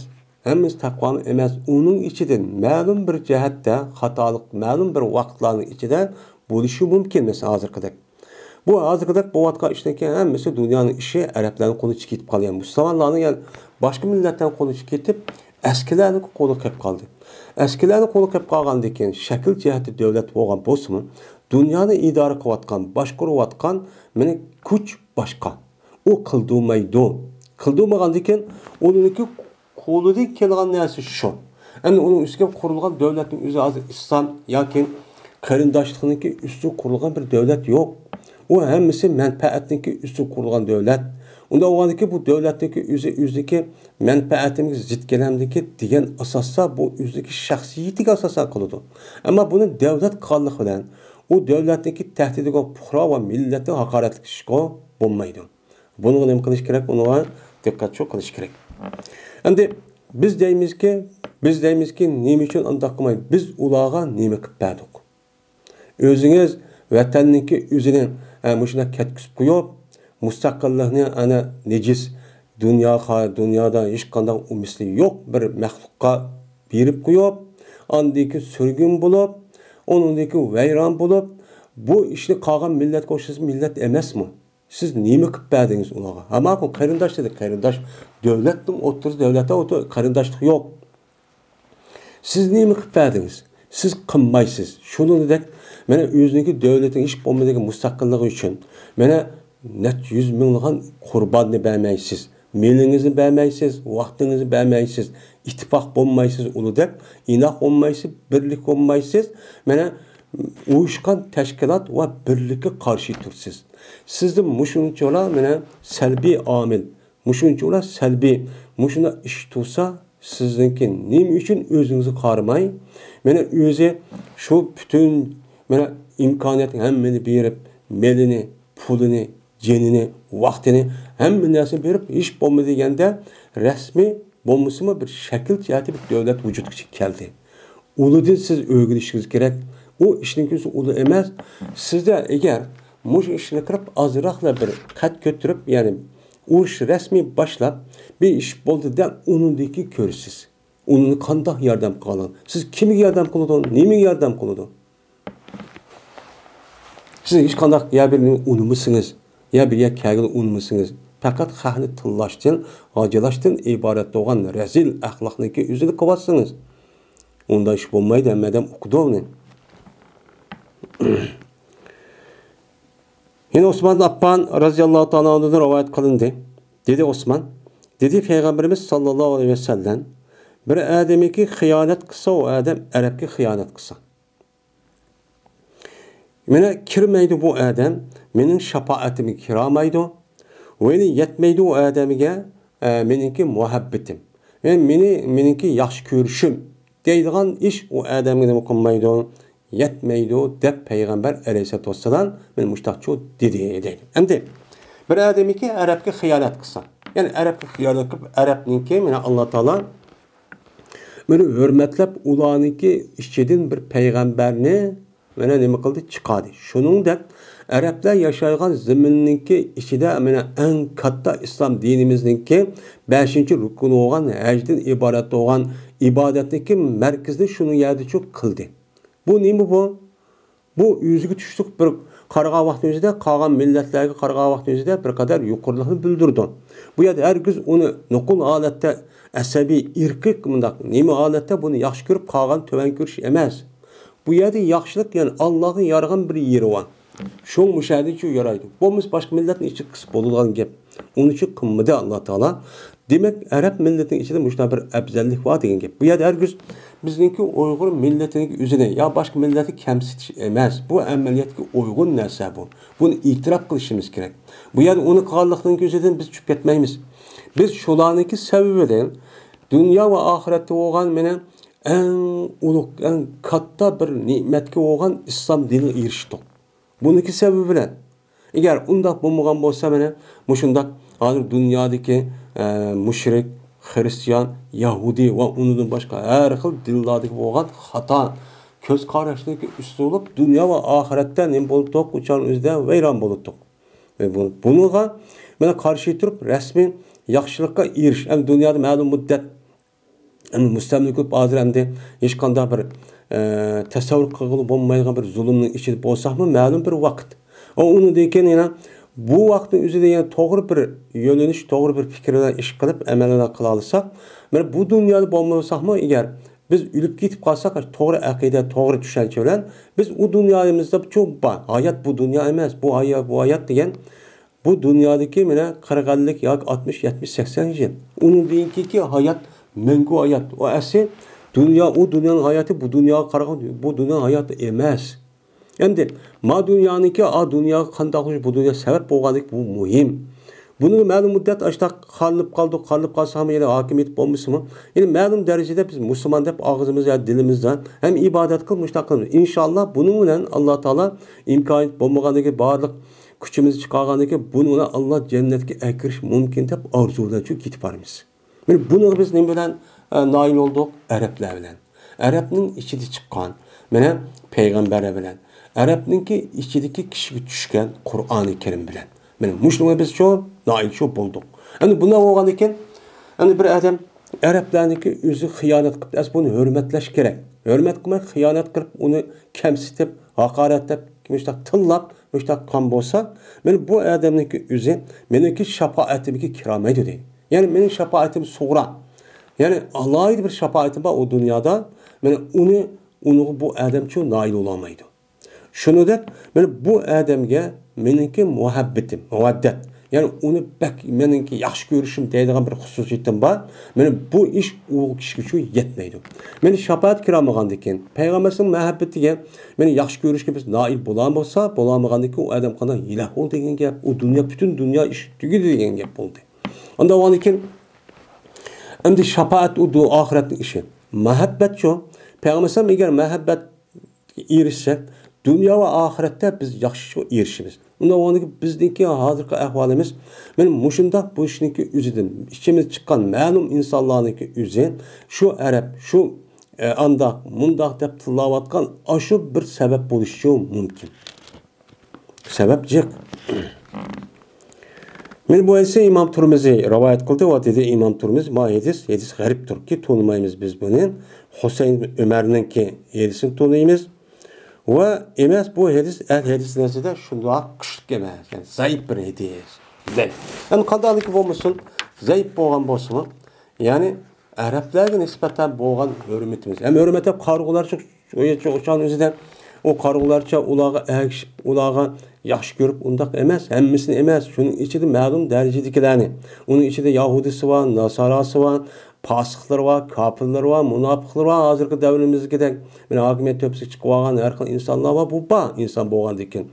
ھەممىسى تەقۋالىق ئەمەس. ئۇنىڭ ئىچىدىن مەلۇم بىر جەھەتتە خاتالىق، مەلۇم بىر ۋاقىتلارنىڭ ئىچىدە بولۇشى مۇمكىن، مەسىلەن، ھازىرقىدەك. بۇ ھازىرقىدەك بولۇۋاتقان ئىشتىكى ھەممىسى دۇنيانىڭ ئىشى، ئەرەبلەرنىڭ قولىغا چىقىپ كېتىپ قالغان. مۇسۇلمانلارنىڭ يەنى باشقا مىللەتلەرنىڭ قولىغا چىقىپ كېتىپ، ئەسكىلەرنىڭ قولىغا كېلىپ قالدى. ئەسكىلەرنىڭ قولىغا كېلىپ قالغاندىن كېيىن، شەكىل جەھەتتە دۆلەت بولغان بولسىمۇ، دۇنيانى ئىدارە قىلىۋاتقان، باشقۇرۇۋاتقان مېنى كۈچ باشقا. ئۇ قىلدۇرمايدۇ. قىلدۇرمىغاندىكىن ئۇنىڭكى قولىدىن كېلىدىغان نەرسە شۇ. ئەمدى ئۇنىڭ ئۈستىگە قۇرۇلغان دۆلەتنىڭ ئۆزى ھازىر ئىسلام ياكى قېرىنداشلىقنىڭكى ئۈستىگە قۇرۇلغان بىر دۆلەت يوق. ئۇ ھەممىسى مەنپەئەتنىڭكى ئۈستىگە قۇرۇلغان دۆلەت. ئۇنداق بولغاندىكىن بۇ دۆلەتنىڭكى ئۆزى ئۆزىنىڭكى مەنپەئەتىمگە زىت كېلەمدىكى دېگەن ئاساستا بۇ ئۆزىنىڭكى شەخسىيىتىگە ئاساسەن قىلىدۇ. ئەمما بۇنى دۆلەت قىلغانلىقى بىلەن ئۇ دۆلەتنىڭكى تەھدىتىگە پۇقرا ۋە مىللەتنى ھاقارەتلىشىشكە بولمايدۇ. بۇنىڭغا نېمە قىلىش كېرەك؟ ئۇنىڭغا دىققەت شۇ قىلىش كېرەك. ئەمدى بىز دەيمىزكى، بىز دەيمىزكى، نېمە ئۈچۈن ئانداق قىلماي؟ بىز ئۇلارغا نېمە قىلىپ بەردۇق؟ ئۆزىڭىز ۋەتەننىڭكى ئۆزىنى، ئە، مۇشۇنداق كەتكۈزۈپ قويۇپ، مۇستەقىللىقنى ئەنە نىجىس دۇنيا، دۇنيادا ھېچقانداق ئۇمىسلى يوق بىر مەخلۇققا بېرىپ قويۇپ، ئاندىن كېيىن سۈرگۈن بولۇپ، ئۇنىڭدىن كېيىن ۋەيران بولۇپ، بۇ ئىشنى قالغان مىللەتكە ئوخشىسا مىللەت ئەمەسمۇ؟ سىز نېمە قىلىپ بەردىڭىز ئۇلارغا؟ ھەممە قېرىنداش دېدى، قېرىنداش دۆلەتنىڭ ئوتتۇرىسى، دۆلەتتە ئوتتۇر-، قېرىنداشلىق يوق. سىز نېمە قىلىپ بەردىڭىز؟ سىز قىلمايسىز. شۇنىڭدەك، مانا ئۆزىنىڭكى دۆلىتىنىڭ ھېچ بولمىغاندا مۇستەقىللىقى ئۈچۈن، مانا نەچچە يۈز مىڭلىغان قۇرباننى بەرمەيسىز. مېلىڭىزنى بەرمەيسىز، ۋاقتىڭىزنى بەرمەيسىز، ئىتتىپاق بولمايسىز ئۇلىدەك، ئىناق بولمايسىز، بىرلىك بولمايسىز. مانا ئۇيۇشقان تەشكىلات ۋە بىرلىككە قارشى تۇرىسىز. سىزدە مۇشۇنچىلا مانا سەلبىي ئامىل، مۇشۇنچىلا سەلبىي، مۇشۇنداق ئىش تۇرسا، سىزنىڭكى نېمە ئۈچۈن ئۆزىڭىزگە قارىماي، مانا ئۆزى شۇ پۈتۈن مانا ئىمكانىيەتنىڭ ھەممىنى بېرىپ، مېلىنى، پۇلىنى، جېنىنى، ۋاقتىنى، ھەممە نەرسىنى بېرىپ، ھېچ بولمىدى دېگەندە رەسمىي بولمىسىمۇ بىر شەكىل جەھەتتە بىر دۆلەت ۋۇجۇدقا كەلدى. ئۇلىدىن سىز ئۆگىنىشىڭىز كېرەك. ئۇ ئىشنىڭكى ئۆزى ئۇلى ئەمەس. سىزدە ئەگەر مۇشۇ ئىشنى قىلىپ ئازراقلا بىر قەد كۆتۈرۈپ، يەنى ئۇرۇش رەسمىي باشلاپ، بىر ئىش بولدى دەپ ئۇنىڭدىكى كۆرىسىز. ئۇنى قانداق ياردەم قىلغان؟ سىز كىمگە ياردەم قىلىدۇ؟ نېمىگە ياردەم قىلىدۇ؟ سىز ھېچقانداق يا بىرنى ئۇنىمىسىڭىز، يا بىر يەر كەلگىلى ئۇنىمىسىڭىز، پەقەت خەقنى تىللاشتىن، غاجىلاشتىن ئىبارەت بولغان رەزىل ئەخلاقنىڭكى ئۆزىنى قىلىۋاتسىڭىز. ئۇنداق ئىش بولمايدۇ، ھەممە ئادەم ئۇقىدۇ ئۇنى. يەنە ئوسمان ئاپپان رەزىياللاھۇ تائالا ئەنھۇدىن رىۋايەت قىلىندى. دېدى ئوسمان، دېدى پەيغەمبىرىمىز ساللاللاھۇ ئەلەيھى ۋەسەللەم، بىر ئادەمكى خىيانەت قىلسا، ئۇ ئادەم ئەرەبكە خىيانەت قىلسا. مانا كىرمەيدۇ بۇ ئادەم، مېنىڭ شاپائىتىمگە كىرالمايدۇ. ۋە يەتمەيدۇ ئۇ ئادەمگە، ئە، مېنىڭكى مۇھەببىتىم. ۋە مېنى، مېنىڭكى ياخشى كۆرۈشۈم دەيدىغان ئىش ئۇ ئادەمگە نېمە قىلمايدۇ، يەتمەيدۇ دەپ پەيغەمبەر ئەلەيھىسسالاتۇ ۋەسسالام مېنى مۇشتاقچۇ دېدى، دەيدۇ. ئەمدى بىر ئادەمكى ئەرەبكە خىيانەت قىلسا، يەنى ئەرەبكە خىيانەت قىلىپ، ئەرەبنىڭكى مانا ئاللا تائالا مانا ھۆرمەتلەپ، ئۇلارنىڭكى ئىچىدىن بىر پەيغەمبەرنى مانا نېمە قىلدى؟ چىقاردى. شۇنىڭدەك ئەرەبلەر ياشايدىغان زېمىننىڭكى ئىچىدە مانا ئەڭ كاتتا ئىسلام دىنىمىزنىڭكى بەشىنچى رۇكنى بولغان ھەجدىن ئىبارەت بولغان ئىبادەتنىڭكى مەركىزىنى شۇنىڭ يەردىچۇ قىلدى. بۇ نېمە بۇ؟ بۇ ئۆزىگە تۇشلۇق بىر قارىغان ۋاقتىنىڭ ئۆزىدە، قالغان مىللەتلەرگە قارىغان ۋاقتىنىڭ ئۆزىدە بىر قەدەر يۇقىرىلىقنى بىلدۈرىدۇ. بۇ يەردە ھەرگىز ئۇنى نوقۇل ھالەتتە ئەسەبىي، ئىرقىي، مۇنداق نېمە ھالەتتە بۇنى ياخشى كۆرۈپ، قالغاننى تۆۋەن كۆرۈش ئەمەس. بۇ يەردە ياخشىلىق، يەنى ئاللاغا يارىغان بىر يېرى بار. شۇڭا مۇشۇ يەردىچۇ يارايدۇ. بولمىسا باشقا مىللەتنىڭ ئىچىگە قىسىپ بولىدىغان گەپ. ئۇنىڭ ئۈچۈن قىلمىدى ئاللا تائالا. دېمەك، ئەرەب مىللىتىنىڭ ئىچىدە مۇشۇنداق بىر ئەپزەللىك بار دېگەن گەپ. بۇ يەردە ھەرگىز بىزنىڭكى ئۇيغۇر مىللىتىنىڭ ئۆزىنى يا باشقا مىللەتنى كەمسىتىش ئەمەس. بۇ ئەمەلىيەتكە ئۇيغۇن نەرسە بۇ. بۇنى ئېتىراپ قىلىشىمىز كېرەك. بۇ يەردە ئۇنى قىلغانلىقنىڭ ئۆزىدىن بىز چۈشۈپ كەتمەيمىز. بىز شۇلارنىڭكى سەۋەبىدىن دۇنيا ۋە ئاخىرەتتە بولغان مانا ئەڭ ئۇلۇغ، ئەڭ كاتتا بىر نېمەتكە بولغان ئىسلام دىنىغا ئېرىشتۇق. بۇنىڭكى سەۋەبى بىلەن. ئەگەر ئۇنداق بولمىغان بولسا، مانا مۇشۇنداق ھازىر دۇنيادىكى، ئە، مۇشرىك، خىرىستىيان، يەھۇدىي ۋە ئۇنىڭدىن باشقا ھەر خىل دىنلاردىكى بولغان خاتا كۆز قاراشنىڭكى ئۈستى بولۇپ، دۇنيا ۋە ئاخىرەتتە نېمە بولۇپتۇق؟ ئۇچارنىڭ ئۆزىدە ۋەيران بولۇپتۇق. ۋە بۇ-، بۇنىڭغا مانا قارشى تۇرۇپ، رەسمىي ياخشىلىققا ئېرىش-، ئەمدى دۇنيادا مەلۇم مۇددەت ئەمدى مۇستەملىكە بولۇپ، ھازىر ئەمدى ھېچقانداق بىر، ئە، تەسەۋۋۇر قىلغىلى بولمايدىغان بىر زۇلۇمنىڭ ئىچىدە بولساقمۇ، مەلۇم بىر ۋاقىت. ئۇ، ئۇنىڭدىن كېيىن يەنە بۇ ۋاقىتنىڭ ئۆزىدە يەنە توغرا بىر يۆنىلىش، توغرا بىر پىكىر بىلەن ئىش قىلىپ، ئەمەل بىلەن قىلالىساق، مانا بۇ دۇنيادا بولمىساقمۇ، ئەگەر بىز ئۆلۈپ كېتىپ قالساق، توغرا ئەقىدە، توغرا چۈشەنچە بىلەن بىز ئۇ دۇنيايىمىزدا شۇ بار. ھايات بۇ دۇنيا ئەمەس، بۇ ھايا-، بۇ ھايات دېگەن بۇ دۇنيادىكى مانا قىرىق يىللىك ياكى ئاتمىش، يەتمىش، سەكسەن يىل. ئۇنىڭدىن كېيىنكى ھايات مەڭگۈ ھايات. ئۇ ئەسلى دۇنيا، ئۇ دۇنيانىڭ ھاياتى بۇ دۇنياغا قارىغاندا بۇ دۇنيانىڭ ھاياتى ئەمەس. ئەمدى ما دۇنيانىڭكى ئا دۇنياغا قانداق بولۇشى، بۇ دۇنيا سەۋەب بولغاندەك بۇ مۇھىم. بۇنى مەلۇم مۇددەت ئاشۇنداق قالىنىپ قالدۇق، قالىنىپ قالساقمۇ يەنە ھاكىمىيەت بولمىسىمۇ، يەنە مەلۇم دەرىجىدە بىز مۇسۇلمان دەپ ئاغزىمىزدا، دىلىمىزدا ھەم ئىبادەت قىلىپ مۇشۇنداق قىلىمىز. ئىنشاللا بۇنىڭ بىلەن ئاللا تائالا ئىمكانىيەت بولمىغاندىكى بارلىق كۈچىمىزنى چىقارغاندىكى بۇنىڭ بىلەن ئاللا جەننەتكە ئەكىرىش مۇمكىن دەپ ئارزۇ بىلەن شۇ كېتىپ بارىمىز. مانا بۇنىڭغا بىز نېمە بىلەن، ئە، نائىل بولدۇق؟ ئەرەبلەر بىلەن. ئەرەبنىڭ ئىچىدە چىققان، مانا، پەيغەمبەرلەر بىلەن. ئەرەبنىڭكى ئىچىدىكى كىشىگە چۈشكەن قۇرئانى كەرىم بىلەن. مانا مۇشۇنىڭغا بىز شۇ نائىل شۇ بولدۇق. ئەمدى بۇنداق بولغاندىكىن، ئەمدى بىر ئادەم ئەرەبلەرنىڭكى ئۆزى خىيانەت قىلىپ، ئەس بۇنى ھۆرمەتلەش كېرەك. ھۆرمەت قىلماي خىيانەت قىلىپ، ئۇنى كەمسىتىپ، ھاقارەتلەپ، مۇشۇنداق تىللاپ، مۇشۇنداق قىلغان بولسا، مانا بۇ ئادەمنىڭكى ئۆزى مېنىڭكى شاپائەتىمگە كىرەلمەيدۇ دەيدۇ. يەنى مېنىڭ شاپائىتىم سۇغرا. يەنى ئالاھىدە بىر شاپائىتىم بار ئۇ دۇنيادا. مانا ئۇنى، ئۇنىڭغا بۇ ئادەمچۇ نائىل بولالمايدۇ. شۇنىڭدەك، مانا بۇ ئادەمگە مېنىڭكى مۇھەببىتىم، مۇۋەددەت. يەنى ئۇنى بەك مېنىڭكى ياخشى كۆرۈشۈم دەيدىغان بىر خۇسۇسىيىتىم بار. مانا بۇ ئىش ئۇ كىشىگە شۇ يەتمەيدۇ. مانا شاپائەت كىرەلمىگەندىكىن، پەيغەمبەرنىڭ مۇھەببىتىگە، مانا ياخشى كۆرۈشكە بىز نائىل بولالمىسا، بولالمىغاندىكىن ئۇ ئادەم قانداق ھېلاك بولدى دېگەن گەپ. ئۇ دۇنيا، پۈتۈن دۇنيا ئىش تۈگىدى دېگەن گەپ بولدى. ئانداق بولغاندىكىن، ئەمدى شاپائەت ئۇ دۇ-، ئاخىرەتنىڭ ئىشى. مۇھەببەتچۇ؟ پەيغەمبەر ئەگەر مۇھەببەتكە ئېرىشسەك، دۇنيا ۋە ئاخىرەتتە بىز ياخشى ئېرىشىمىز. ئۇنداق بولغاندىكىن بىزنىڭكى ھازىرقى ئەھۋالىمىز، مانا مۇشۇنداق بولۇشنىڭكى ئۆزىدىن، ئىچىمىز چىققان مەلۇم ئىنسانلارنىڭكى ئۆزى، شۇ ئەرەب، شۇ، ئە، ئانداق، مۇنداق دەپ تىللاۋاتقان ئاشۇ بىر سەۋەب بولۇشى مۇمكىن. سەۋەب جىق. مانا بۇ ھەدىسنى ئىمام تۇرمىزى رىۋايەت قىلدى ۋە دېدى ئىمام تۇرمىز، ما ھەدىس، ھەدىس غەرىبتۇر، كى تونۇمايمىز بىز بۇنى. ھۈسەيىن ئۆمەرنىڭكى ھەدىسىنى تونۇيمىز. ۋە ئەمەس، بۇ ھەدىس ئەھلى ھەدىس نەزىرىدە شۇنداق كۈچلۈك ئەمەس، يەنى زەئىپ بىر ھەدىس دەيدۇ. يەنى قانداقلىكى بولمىسۇن، زەئىپ بولغان بولسىمۇ، يەنى ئەرەبلەرگە نىسبەتەن بولغان ھۆرمىتىمىز. ھەم ھۆرمەت دەپ قارىغۇلارچە، ئۇ چاغنىڭ ئۆزىدە ئۇ قارىغۇلارچە ئۇلارغا ئەگىشىپ، ئۇلارغا ياخشى كۆرۈپ، ئۇنداق ئەمەس، ھەممىسىنى ئەمەس. شۇنىڭ ئىچىدە مەلۇم دەرىجىدىكىلەرنى، ئۇنىڭ ئىچىدە يەھۇدىيسى بار، ناساراسى بار، پاسىقلىرى بار، كاپىرلىرى بار، مۇناپىقلىرى بار، ھازىرقى دەۋرىمىزدىكىدەك مانا ھاكىمىيەت تۆپىسىگە چىقىۋالغان ھەر خىل ئىنسانلار بار. بۇ بار ئىنسان بولغاندىكىن.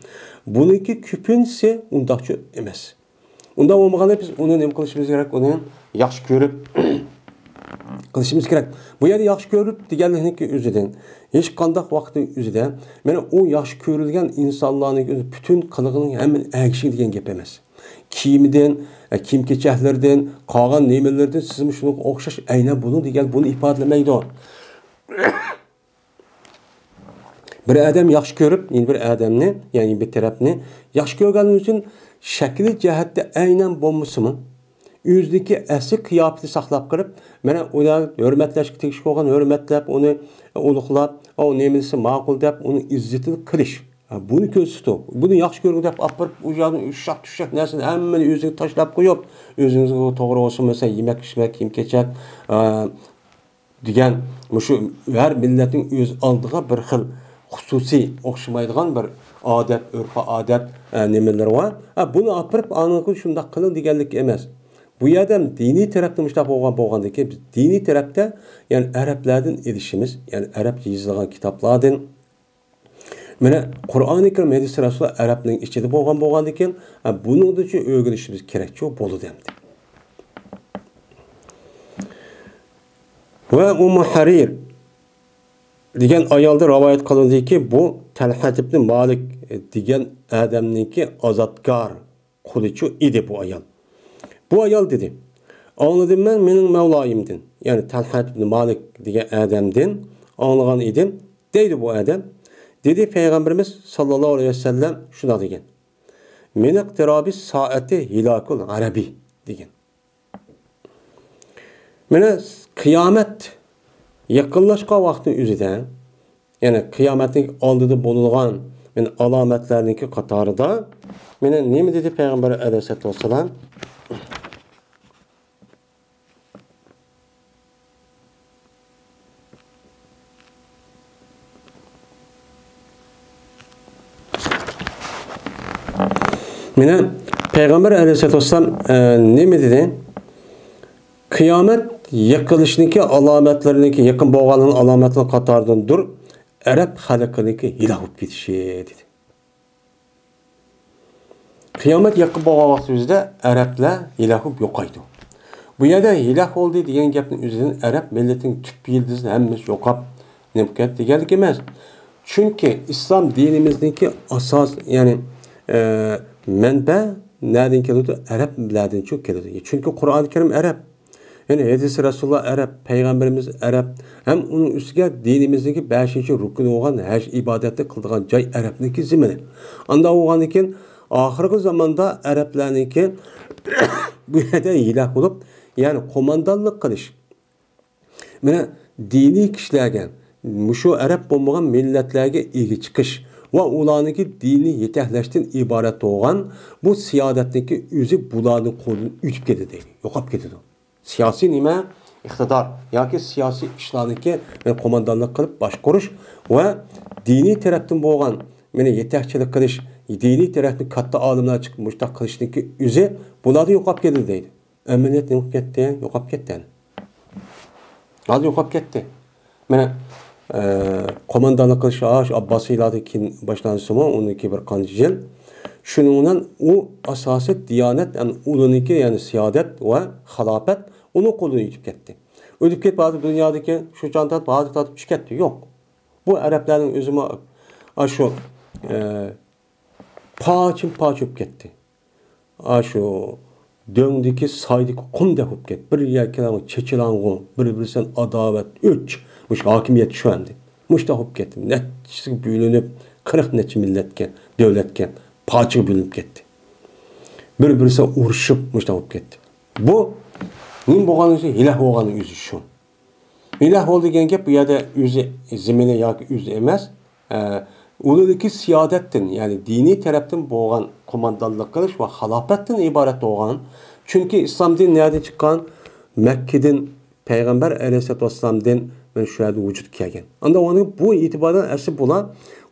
بۇنىڭكى كۆپىنچىسى ئۇنداقچۇ ئەمەس. ئۇنداق بولمىغاندا بىز ئۇنى نېمە قىلىشىمىز كېرەك؟ ئۇنى ياخشى كۆرۈپ قىلىشىمىز كېرەك. بۇ يەردە ياخشى كۆرۈپ دېگەنلىكنىڭكى ئۆزىدىن، ھېچقانداق ۋاقىتنىڭ ئۆزىدە، مانا ئۇ ياخشى كۆرۈلگەن ئىنسانلارنىڭ ئۆزى پۈتۈن قىلىقىنىڭ ھەممىنى ئەگىشىڭ دېگەن گەپ ئەمەس. كىيىمىدىن، ئە، كىيىم-كېچەكلىرىدىن، قالغان نېمىلىرىدىن سىزمۇ شۇنىڭغا ئوخشاش ئەينەن بولۇڭ دېگەن بۇنى ئىپادىلىمەيدۇ. بىر ئادەم ياخشى كۆرۈپ، يەنە بىر ئادەمنى، يەنى بىر تەرەپنى ياخشى كۆرگەنلىكى ئۈچۈن شەكلى جەھەتتە ئەينەن بولمىسىمۇ، ئۆزىنىڭكى ئەسلى قىياپىتى ساقلاپ قېلىپ، مانا ئۇلار ھۆرمەتلەشكە تېگىشلىك بولغان ھۆرمەتلەپ، ئۇنى ئۇلۇغلاپ، ئۇ نېمىسى ماقۇل دەپ، ئۇنىڭ ئىززىتىنى قىلىش. ھە، بۇنى كۆرسىتىدۇ. بۇنى ياخشى كۆرگۈ دەپ ئاپىرىپ، ئۇ يەردىن ئۇششاق-چۈششەك نەرسىنى ھەممىنى ئۆزىگە تاشلاپ قويۇپ، ئۆزىڭىزگە توغرا بولسا، مەسىلەن، يېمەك-ئىچمەك، كىيىم-كېچەك، ئە، دېگەن مۇشۇ ھەر مىللەتنىڭ ئۆز ئالدىغا بىر خىل خۇسۇسىي، ئوخشىمايدىغان بىر ئادەت، ئۆرپ-ئادەت، ئە، نېمىلىرى بار. ئە، بۇنى ئاپىرىپ، ئانىڭغا شۇنداق قىلىڭ دېگەنلىك ئەمەس. بۇ يەردە دىنىي تەرەپتە مۇشۇنداق بولغان، بولغاندىكىن، بىز دىنىي تەرەپتە، يەنى ئەرەبلەردىن ئېلىشىمىز، يەنى ئەرەبچە يېزىلغان كىتابلاردىن، مانا، قۇرئانى كەرىم، ھەدىس رەسۇلى ئەرەبنىڭ ئىچىدە بولغان بولغاندىكىن، ھە، بۇنىڭدىنچۇ ئۆگىنىشىمىز كېرەكچۇ بولىدۇ ئەمدى. ۋە ئۇممۇ ھەرىر دېگەن ئايالدىن رىۋايەت قىلىندىكى، بۇ تەلھەت ئىبنى مالىك دېگەن ئادەمنىڭكى ئازادكار قۇلىچۇ ئىدى بۇ ئايال. بۇ ئايال دېدى، ئاڭلىدىم مەن مېنىڭ مەۋلايىمدىن، يەنى تەلھەت ئىبنى مالىك دېگەن ئادەمدىن ئاڭلىغان ئىدىم، دەيدۇ بۇ ئادەم. دېدى، پەيغەمبىرىمىز ساللاللاھۇ ئەلەيھى ۋەسەللەم شۇنداق دېگەن، مىن ئىقتىرابى سائەتى ھىلاكۇل ئەرەبى دېگەن. مانا، قىيامەت يېقىنلاشقان ۋاقىتنىڭ ئۆزىدە، يەنى قىيامەتنىڭ ئالدىدا بولىدىغان، مانا، ئالامەتلەرنىڭكى قاتارىدا، مانا، نېمە دېدى پەيغەمبەر ئەلەيھىسسالاتۇ ۋەسسالام؟ مانا پەيغەمبەر ئەلەيھىسسالاتۇ ۋەسسالام، ئە، نېمە دېدى؟ قىيامەت يېقىنلىشىنىڭكى ئالامەتلىرىنىڭكى، يېقىن بولغانلىقىنىڭ ئالامەتلىرى قاتارىدىندۇر، ئەرەب خەلقىنىڭكى ھېلاك بولۇپ كېتىشى، دېدى. قىيامەت يېقىن بولغان ۋاقتىمىزدا ئەرەبلەر ھېلاك بولۇپ يوقايدۇ. بۇ يەردە ھېلاك بولدى دېگەن گەپنىڭ ئۆزىدىن ئەرەب مىللىتىنىڭ تۈپ يىلتىزى ھەممىسى يوقاپ نېمە كەتتى دېگەنلىك ئەمەس. چۈنكى ئىسلام دىنىمىزنىڭكى ئاساس، يەنى، ئە، مەنبە نەدىن كېلىدۇ؟ ئەرەبلەردىنچۇ كېلىدۇ. چۈنكى قۇرئان كەرىم ئەرەب. يەنى ھەدىسى رەسۇلۇللا ئەرەب، پەيغەمبىرىمىز ئەرەب، ھەم ئۇنىڭ ئۈستىگە دىنىمىزنىڭكى بەشىنچى رۇكنى بولغان ھەج ئىبادەتنى قىلىدىغان جاي ئەرەبنىڭكى زېمىنى. ئانداق بولغاندىن كېيىن، ئاخىرقى زاماندا ئەرەبلەرنىڭكى بۇ يەردە ھېلاك بولۇپ، يەنى قوماندانلىق قىلىش، مانا، دىنىي كىشىلەرگە، مۇشۇ ئەرەب بولمىغان مىللەتلەرگە ئىگە چىقىش ۋە ئۇلارنىڭكى دىنىي يېتەكلەشتىن ئىبارەت بولغان بۇ سىيادەتنىڭكى ئۆزى بۇلارنىڭ قولىدىن ئۆتۈپ كېتىدۇ، يوقاپ كېتىدۇ. سىياسىي نېمە؟ ئىقتىدار ياكى سىياسىي ئىشلارنىڭكى، يەنى قوماندانلىق قىلىپ باشقۇرۇش ۋە دىنىي تەرەپتىن بولغان، مانا، يېتەكچىلىك قىلىش، دىنىي تەرەپتىن كاتتا ئالىملار چىقىپ مۇشۇنداق قىلىشنىڭكى ئۆزى بۇلاردا يوقاپ كېتىدۇ دەيدۇ. ئەمەلىيەتتە يوقاپ كەتتى، يوقاپ كەتتى. ھازىر يوقاپ كەتتى. مانا، ئە، قوماندانلىق قىلىش، ھە، شۇ ئابباسىيلاردىن كېيىن باشلانسىمۇ، ئۇنىڭكى بىر قانچە يىل. شۇنىڭ بىلەن ئۇ ئاساسىي دىيانەت، يەنى ئۇلىنىڭكى، يەنى سىيادەت ۋە خىلاپەت ئۇنىڭ قولىدىن ئۆتۈپ كەتتى. ئۆتۈپ كېتىپ، ھازىر دۇنيادىكى شۇ چاغدىن تارتىپ، ھازىر تارتىپ چۈشۈپ كەتتى. يوق. بۇ ئەرەبلەرنىڭ ئۆزىمۇ ئاشۇ، ئە، پارچىمۇ پارچە بولۇپ كەتتى. ئاشۇ دۆڭدىكى سايدىكى قۇمدەك بولۇپ كەتتى. بىر يەرگە كېلەڭ چېچىلاڭغۇ، بىر-بىرسىدىن ئاداۋەت، ئۆچ. مۇشۇ ھاكىمىيەت شۇ ئەمدى. مۇشۇنداق بولۇپ كەتتى. نەچچىسىگە بۆلۈنۈپ، قىرىق نەچچە مىللەتكە، دۆلەتكە پارچىغا بۆلۈنۈپ كەتتى. بىر-بىرسى ئۇرۇشۇپ مۇشۇنداق بولۇپ كەتتى. بۇ نېمە بولغانلىقى، ھېلاك بولغانلىقى ئۆزى شۇ. ھېلاك بولدى دېگەن گەپ بۇ يەردە ئۆزى زېمىنى ياكى ئۆزى ئەمەس، ئە، ئۇلىدىكى سىيادەتتىن، يەنى دىنىي تەرەپتىن بولغان قوماندانلىق قىلىش ۋە خىلاپەتتىن ئىبارەت بولغان. چۈنكى ئىسلام دىنى نەدىن چىققان؟ مەككىدىن، پەيغەمبەر ئەلەيھىسسالاتۇ ۋەسسالامدىن مانا شۇ يەردە ۋۇجۇدقا كەلگەن. ئاندىن ئۇنىڭ بۇ ئېتىباردىن ئەسلى بۇلار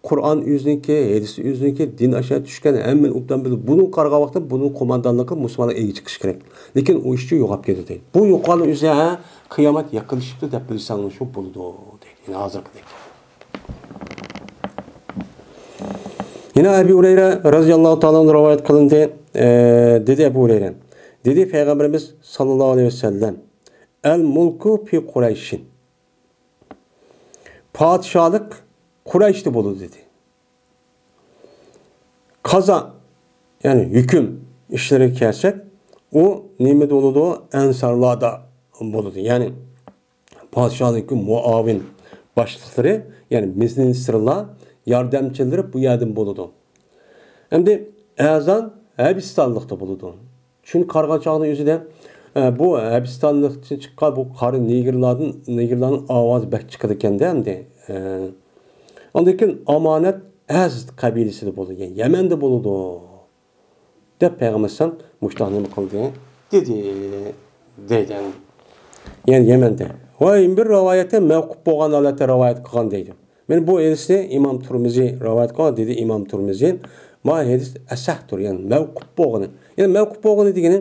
قۇرئان ئۆزىنىڭكى، ھەدىس ئۆزىنىڭكى، دىن ئاشۇ يەردە چۈشكەن، ھەممىنى ئوبدان بىلىدۇ. بۇنىڭغا قارىغان ۋاقىتتا بۇنىڭ قوماندانلىقى مۇسۇلمانلار ئىگە چىقىشى كېرەك. لېكىن ئۇ ئىشچۇ يوقاپ كېتىدۇ. بۇ يوقالغان ئۆزى، ھە، قىيامەت يېقىنلىشىپتۇ دەپ بىلسەڭلار شۇ بولىدۇ دەيدۇ. يەنە ھازىرقىدەك. يەنە ئەبۇ ھۇرەيرە رەزىياللاھۇ تائالا ئەنھۇ رىۋايەت قىلىندى. ئە، دېدى ئەبۇ ھۇرەيرە. دېدى پەيغەمبىرىمىز ساللاللاھۇ ئەلەيھى ۋەسەللەم، «ئەل مۇلكۇ فى قۇرەيشىن.» پادىشاھلىق قۇرەيشتە بولىدۇ دېدى. قازا، يەنى ھۆكۈم ئىشلىرىغا كەلسەك، ئۇ نېمىدە بولىدۇ؟ ئەنسارلاردا بولىدۇ. يەنى پادىشاھنىڭكى مۇئاۋىن باشلىقلىرى، يەنى مىنىستىرلار، ياردەمچىلىرى بۇ يەردىن بولىدۇ. ئەمدى ئەزان ھەبىستانلىقتا بولىدۇ. چۈنكى قارىغان چاغدا ئۆزىدە، ئە، بۇ ھەبىستانلىقتىن چىققان بۇ قارا نېگىرلاردىن، نېگىرلارنىڭ ئاۋازى بەك چىقىدىكەن-دە ئەمدى. ئە، ئاندىن كېيىن ئامانەت ئەز قەبىلىسىدە بولىدۇ، يەنى يەمەندە بولىدۇ، دەپ پەيغەمبەر ئەلەيھىسسالام مۇشۇنداق نېمە قىلدى؟ دېدى، دەيدۇ. يەنى يەمەندە. ۋە بىر رىۋايەتتە مەۋقۇپ بولغان ھالەتتە رىۋايەت قىلغان دەيدۇ. مانا بۇ ھەدىسنى ئىمام تۇرمىزى رىۋايەت قىلغان، دېدى ئىمام تۇرمىزى. ما ھەدىس ئەسەھتۇر، يەنى مەۋقۇپ بولغىنى. يەنى مەۋقۇپ بولغىنى دېگىنى،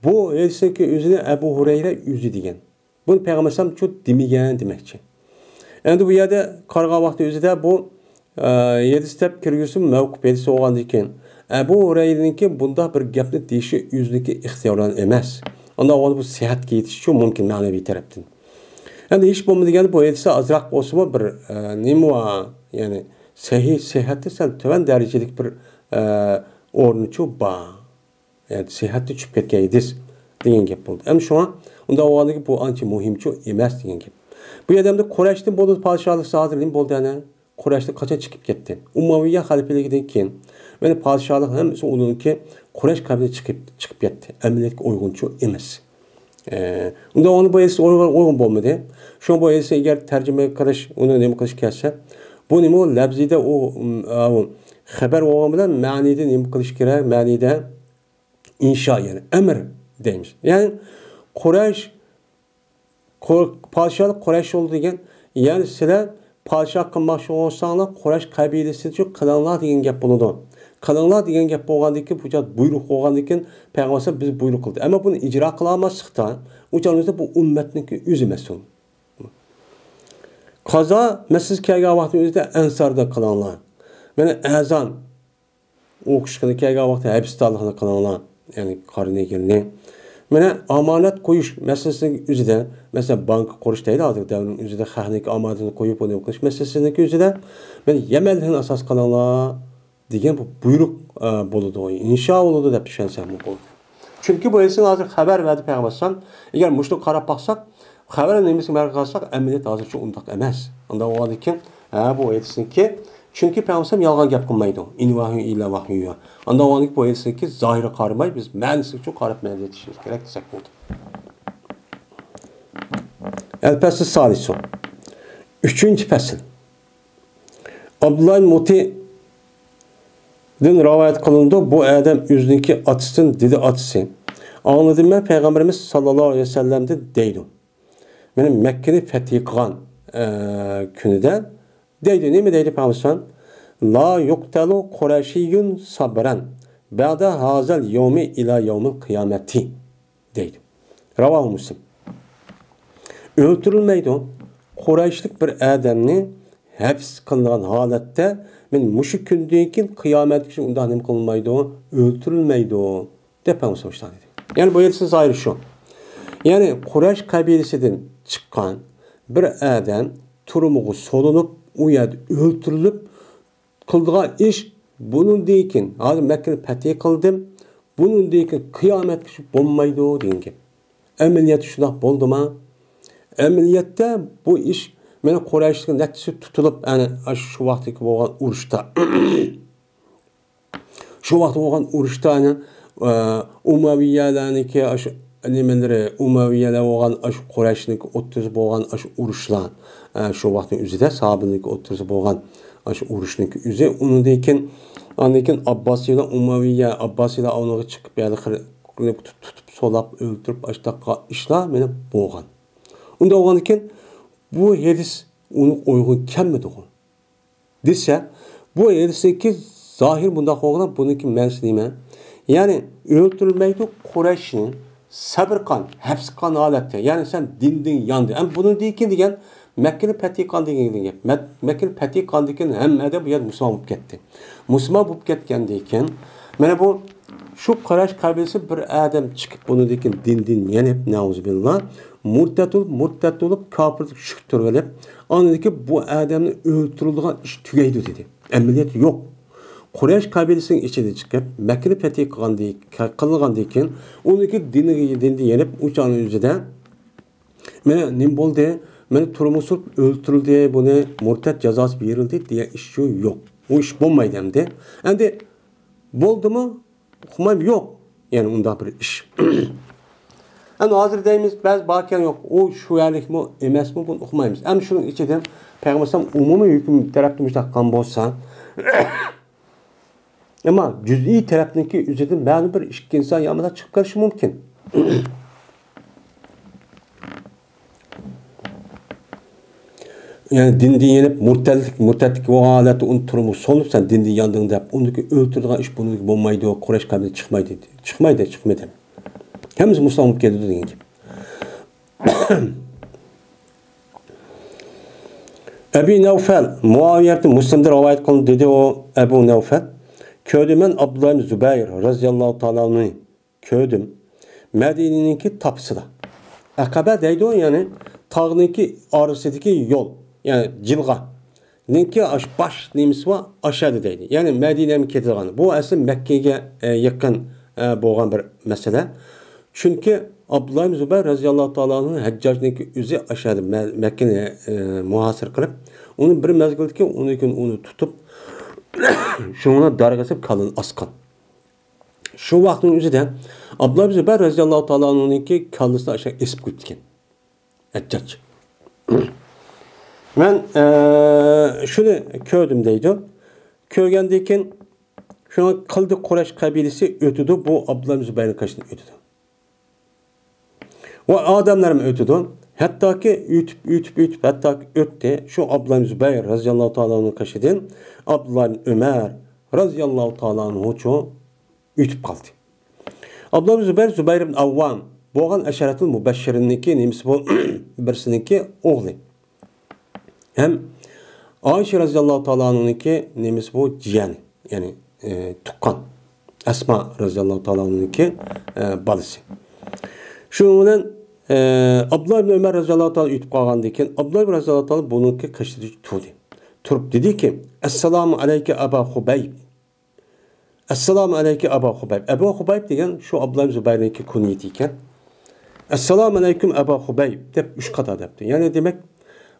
بۇ ھەدىسنىڭكى ئۆزىنى ئەبۇ ھۇرەيرە ئۆزى دېگەن. بۇنى پەيغەمبەر ئەلەيھىسسالام شۇ دېمىگەن دېمەكچى. ئەمدى بۇ يەردە قارىغان ۋاقتى ئۆزىدە بۇ، ئە، ھەدىس دەپ كىرگۈزسىمۇ مەۋقۇپ ھەدىس بولغاندىن كېيىن، ئەبۇ ھۇرەيرىنىڭكى بۇنداق بىر گەپنى دېيىشى ئۆزىنىڭكى ئىختىيارىدىن ئەمەس. ئانداق بولغاندا بۇ سىھھەتكە يېتىشىچۇ مۇمكىن مەنىۋى تەرەپتىن. ئەمدى ھېچ بولمىدى دېگەندە بۇ ھەدىستە ئازراق بولسىمۇ بىر، ئە، نېمە بار؟ يەنى سەھىھ، سىھھەتتە سەل تۆۋەن دەرىجىلىك بىر، ئە، ئورنىچۇ بار. يەنى سىھھەتتە چۈشۈپ كەتكەن ھەدىس دېگەن گەپ بولدى. ئەمدى شۇڭا ئۇنداق بولغاندىكىن بۇ ئانچە مۇھىمچۇ ئەمەس دېگەن گەپ. بۇ يەردە ئەمدى قۇرەيشتىن بولدى پادىشاھلىق ھازىر نېمە بولدى ئەنە؟ قۇرەيشتىن قاچان چىقىپ كەتتى؟ ئۇمەۋىيە خەلىپىلىكىدىن كېيىن. يەنى پادىشاھلىق ھەممىسى ئۇنىڭكى قۇرەيش قەبىلىسى چىقىپ، چىقىپ كەتتى. ئەمەلىيەتكە ئۇيغۇنچۇ ئەمەس. ئە، ئۇنداق ئۇنى بۇ ھەدىس ئۇيغۇن، ئۇيغۇن بولمىدى. شۇڭا بۇ ھەدىسنى ئەگەر تەرجىمە قىلىش، ئۇنى نېمە قىلىش كەلسە، بۇ نېمە لەپزىدە ئۇ، ئۇ خەۋەر بولغان بىلەن مەنىدە نېمە قىلىش كېرەك؟ مەنىدە ئىنشا، يەنى ئەمر دەيمىز. يەنى قۇرەيش، قۇر-، پادىشاھلىق قۇرەيش بولىدۇ دېگەن، يەنى سىلەر پادىشاھ قىلماقچى بولساڭلار، قۇرەيش قەبىلىسىنى قىلىڭلار دېگەن گەپ بولىدۇ. قىلىڭلار دېگەن گەپ بولغاندىن كېيىن، بۇ چاغدا بۇيرۇق بولغاندىن كېيىن، پەيغەمبەر ئەلەيھىسسالام بىز بۇيرۇق قىلدى. ئەمما بۇنى ئىجرا قىلالماسلىقتا، ئۇ چاغدا بۇ ئۈممەتنىڭكى ئۆزى مەسئۇل. قازا مەسىلىسى كەلگەن ۋاقىتنىڭ ئۆزىدە ئەنساردا قىلىڭلار. مانا ئەزان ئوقۇشقا كەلگەن ۋاقىتتا ھەبىستانلىقنى قىلىڭلار. يەنى قارنىگىرنى. مانا ئامانەت قويۇش مەسىلىسىنىڭ ئۆزىدە، مەسىلەن، بانكا قۇرۇش دەيدۇ ھازىر دەۋرنىڭ ئۆزىدە خەقنىڭكى ئامانىتىنى قويۇپ، ئۇنى قىلىش مەسىلىسىنىڭ ئۆزىدە، مانا يەمەنلىكنى ئاساس قىلىڭلار دېگەن بۇ بۇيرۇق، ئە، بولىدۇ. ئىنشا بولىدۇ دەپ چۈشەنسەكمۇ بولىدۇ. چۈنكى بۇ ھەدىسنى ھازىر خەۋەر بەردى پەيغەمبەر ئەلەيھىسسالام. ئەگەر مۇشۇنى قاراپ باقساق، خەۋەر نېمىسىگە قارىساق، ئەمەلىيەت ھازىرچە ئۇنداق ئەمەس. ئۇنداق بولغاندىكىن، ھە، بۇ ھەدىسنىڭكى، چۈنكى پەيغەمبەر ئەلەيھىسسالام يالغان گەپ قىلمايدۇ. ئىن ۋەھيۇ ئىللا ۋەھيۇ. ئۇنداق بولغاندىكىن بۇ ھەدىسنىڭكى زاھىرىغا قارىماي، بىز مەنىسىگە چوڭ قاراپ مەنە دېيىشىمىز كېرەك دېسەك بولىدۇ. ئەل پەسلى سالىسۇ. ئۈچىنچى پەسىل. ئابدۇللا ئىبن مۇتىدىن رىۋايەت قىلىنىدۇ، بۇ ئادەم ئۆزىنىڭكى ئاتىسىدىن دېدى، ئاتىسى، ئاڭلىدىم مەن پەيغەمبىرىمىز ساللاللاھۇ ئەلەيھى ۋەسەللەمدىن دەيدۇ. مانا مەككىنى پەتھى قىلغان، ئە، كۈنىدە دەيدۇ، نېمە دەيدۇ پەيغەمبەر؟ لا يۇقتەلۇ قۇرەشىيۇن سابرەن بەدە ھازەل يومى ئىلا يومىل قىيامەتى. دەيدۇ. راۋاھۇ مۇسلىم. ئۆلتۈرۈلمەيدۇ. قۇرەيشلىك بىر ئادەمنى ھەپس قىلىنغان ھالەتتە، مەن مۇشۇ كۈندىن كېيىن قىيامەتكىچە ئۇنداق نېمە قىلىنمايدۇ، ئۆلتۈرۈلمەيدۇ، دەپ پەيغەمبەر دېدى. يەنى بۇ ھەدىسنىڭ زاھىرى شۇ. يەنى قۇرەيش قەبىلىسىدىن چىققان بىر ئادەم تۈرمىگە سولىنىپ، ئۇ يەردە ئۆلتۈرۈلۈپ، قىلىدىغان ئىش بۇنىڭدىن كېيىن، ھازىر مەككىنى پەتھى قىلدىم، بۇنىڭدىن كېيىن قىيامەتكىچە بولمايدۇ دېگەن گەپ. ئەمەلىيەتتە شۇنداق بولدىما؟ ئەمەلىيەتتە بۇ ئىش، مانا قۇرەيشلىك نەچچىسى تۇتۇلۇپ، ئەنە شۇ ۋاقىتتىكى بولغان ئۇرۇشتا، شۇ ۋاقىتتا بولغان ئۇرۇشتا، ئەنە، ئە، ئۇمەۋىيەلەرنىڭكى ئاشۇ نېمىلىرى، ئۇمەۋىيەلەر بولغان ئاشۇ قۇرەيشنىڭكى ئوتتۇرىسىدا بولغان ئاشۇ ئۇرۇشلار، ئە، شۇ ۋاقىتنىڭ ئۆزىدە ساھابىنىڭكى ئوتتۇرىسىدا بولغان ئاشۇ ئۇرۇشنىڭكى ئۆزى. ئۇنىڭدىن كېيىن، ئاندىن كېيىن ئابباسىيلار، ئۇمەۋىيە، ئابباسىيلار ئاۋۇنىڭغا چىقىپ، يەنە خىر-، تۇتۇپ، سولاپ، ئۆلتۈرۈپ، ئاشۇنداق ئىشلار مانا بولغان. ئۇنداق بولغاندىن كېيىن، بۇ ھەدىس ئۇنىڭ ئويىغا كەلمىدىغۇ. دېسە، بۇ ھەدىستىكى زاھىر مۇنداق بولغىنى، بۇنىڭكى مەنىسى نېمە؟ يەنى ئۆلتۈرۈلمەيدۇ، قۇرەيشنى سەبرقان، ھەپسقان ھالەتتە، يەنى سەن دىندىن ياندىڭ. ئەمما بۇنىڭدىن كېيىن دېگەن مەككىنى پەتھى قىلغان دېگەن گەپ. مەت-، مەككىنى پەتھى قىلغاندىن كېيىن ھەممە ئادەم بۇ يەردە مۇسۇلمان بولۇپ كەتتى. مۇسۇلمان بولۇپ كەتكەندىن كېيىن، مانا بۇ شۇ قۇرەيش قەبىلىسى بىر ئادەم چىقىپ، بۇنىڭدىن كېيىن دىندىن يېنىپ، نەئۇزۇبىللا، مۇرتەت بولۇپ، مۇرتەت بولۇپ، كاپىرلىققا چۈشۈپ تۇرۇۋېلىپ، ئاندىن كېيىن بۇ ئادەمنى ئۆلتۈرىدىغان ئىش تۈگەيدۇ دېدى. ئەمەلىيەت يوق. قۇرەيش قەبىلىسىنىڭ ئىچىدىن چىقىپ، مەككىنى پەتھى قىلغاندىن، قىلغاندىن كېيىن، ئۇنىڭكى دىنىگە، دىندىن يېنىپ، ئۇ چاغنىڭ ئۆزىدە، مانا نېمە بولدى؟ مانا تۈرمىگە سولاپ ئۆلتۈرۈلدى، بۇنى مۇرتەت جازاسى بېرىلدى دېگەن ئىش شۇ يوق. ئۇ ئىش بولمايدۇ ئەمدى. ئەمدى بولدىمۇ؟ ئۇقمايمەن، يوق. يەنى ئۇنداق بىر ئىش. ئەمدى ھازىر دەيمىز، بەزى باركەن يوق. ئۇ شۇ يەرلىكمۇ، ئەمەسمۇ، بۇنى ئۇقمايمىز. ئەمدى شۇنىڭ ئىچىدىن پەيغەمبەر ئەلەيھىسسالام ئومۇمىي ھۆكۈم تەرەپتىن مۇشۇنداق قىلغان بولسا، ئەمما جۈزئىي تەرەپنىڭكى ئۆزىدىن مەلۇم بىر ئىككى ئىنسان يامانلار چىقىپ قېلىشى مۇمكىن. يەنى دىندىن يېنىپ، مۇرتەتلىك، مۇرتەتلىك بولغان ھالەتتە ئۇنى تۈرمىگە سولىسا، سەن دىندىن ياندىڭ دەپ، ئۇنىڭكى ئۆلتۈرىدىغان ئىش بۇنىڭكى بولمايدۇ، قۇرەيش قەبىلىسى چىقمايدۇ، چىقمايدۇ، چىقمىدى. ھەممىسى مۇسۇلمان بولۇپ كېتىدۇ دېگەن گەپ. ئەبى نەۋفەل، مۇئاۋىيەتى مۇسلىمدىن رىۋايەت قىلىندى، دېدى ئۇ، ئەبۇ نەۋفەل، كۆردۈم مەن ئابدۇللا ئىبن زۇبەير رەزىياللاھۇ تائالا ئەنھۇنى. كۆردۈم. مەدىنىنىڭكى تاپىسىدا. ئەقەبە دەيدۇ، يەنى تاغنىڭكى ئارىسىدىكى يول، يەنى جىلغا. نىڭكى ئاش-، باش نېمىسى بار، ئاشەدە دەيدۇ. يەنى مەدىنەگە كېتىدىغان. بۇ ئەسلى مەككىگە، ئە، يېقىن، ئە، بولغان بىر مەسىلە. چۈنكى ئابدۇللا ئىبن زۇبەير رەزىياللاھۇ تائالا ئەنھۇ ھەججاجنىڭكى ئۆزى ئاشەدە مە-، مەككىنى، ئە، مۇھاسىرە قىلىپ، ئۇنى بىر مەزگىلدىكى ئۇنى كۈن ئۇنى تۇتۇپ، شۇڭا دارغا ئېسىپ كاللىنى ئاسقان. شۇ ۋاقىتنىڭ ئۆزىدە ئابدۇللا ئىبن زۇبەير رەزىياللاھۇ تائالا ئەنھۇنىڭكى كاللىسىنى ئاشۇ ئېسىپ قويۇپتىكەن. ھەججاج. مەن، ئە، شۇنى كۆردۈم دەيدۇ. كۆرگەندىن كېيىن شۇڭا قىلدى قۇرەيش قەبىلىسى ئۆتىدۇ، بۇ ئابدۇللا ئىبن زۇبەيرنىڭ قېشىدىن ئۆتىدۇ. ۋە ئادەملەرمۇ ئۆتىدۇ. ھەتتاكى ئۆتۈپ، ئۆتۈپ، ئۆتۈپ، ھەتتاكى ئۆتتى. شۇ ئابدۇللا ئىبن زۇبەير رەزىياللاھۇ تائالا ئەنھۇنىڭ قېشىدىن ئابدۇللا ئىبن ئۆمەر، رازىياللاھۇ تائالا ئەنھۇچۇ ئۆتۈپ قالدى. ئابدۇللا ئىبن زۇبەير، زۇبەير ئىبن ئەۋۋام بولغان ئەشەرەتۇل مۇبەششىرىنىڭكى نېمىسى بۇ، بىرسىنىڭكى ئوغلى. ھەم ئائىشە رازىياللاھۇ تائالا ئەنھۇنىڭكى نېمىسى بۇ، جىيەنى، يەنى، ئى، تۇغقان. ئەسما رازىياللاھۇ تائالا ئەنھۇنىڭكى، ئى، بالىسى. شۇنىڭ بىلەن، ئى، ئابدۇللا ئىبن ئۆمەر رازىياللاھۇ تائالا ئۆتۈپ قالغاندىن كېيىن، ئابدۇللا رازىياللاھۇ تائالا بۇنىڭكى قېشىدا تۇردى. تۇرۇپ دېدىكى، «ئەسسالامۇ ئەلەيكە ئەبا خۇبەيب.» «ئەسسالامۇ ئەلەيكە ئەبا خۇبەيب.» ئەبۇ خۇبەيب دېگەن شۇ ئابدۇللا ئىبن زۇبەيرنىڭكى كۇنيىتى ئىكەن. «ئەسسالامۇ ئەلەيكۇم ئەبا خۇبەيب» دەپ ئۈچ قاتا دەپتۇ. يەنى دېمەك،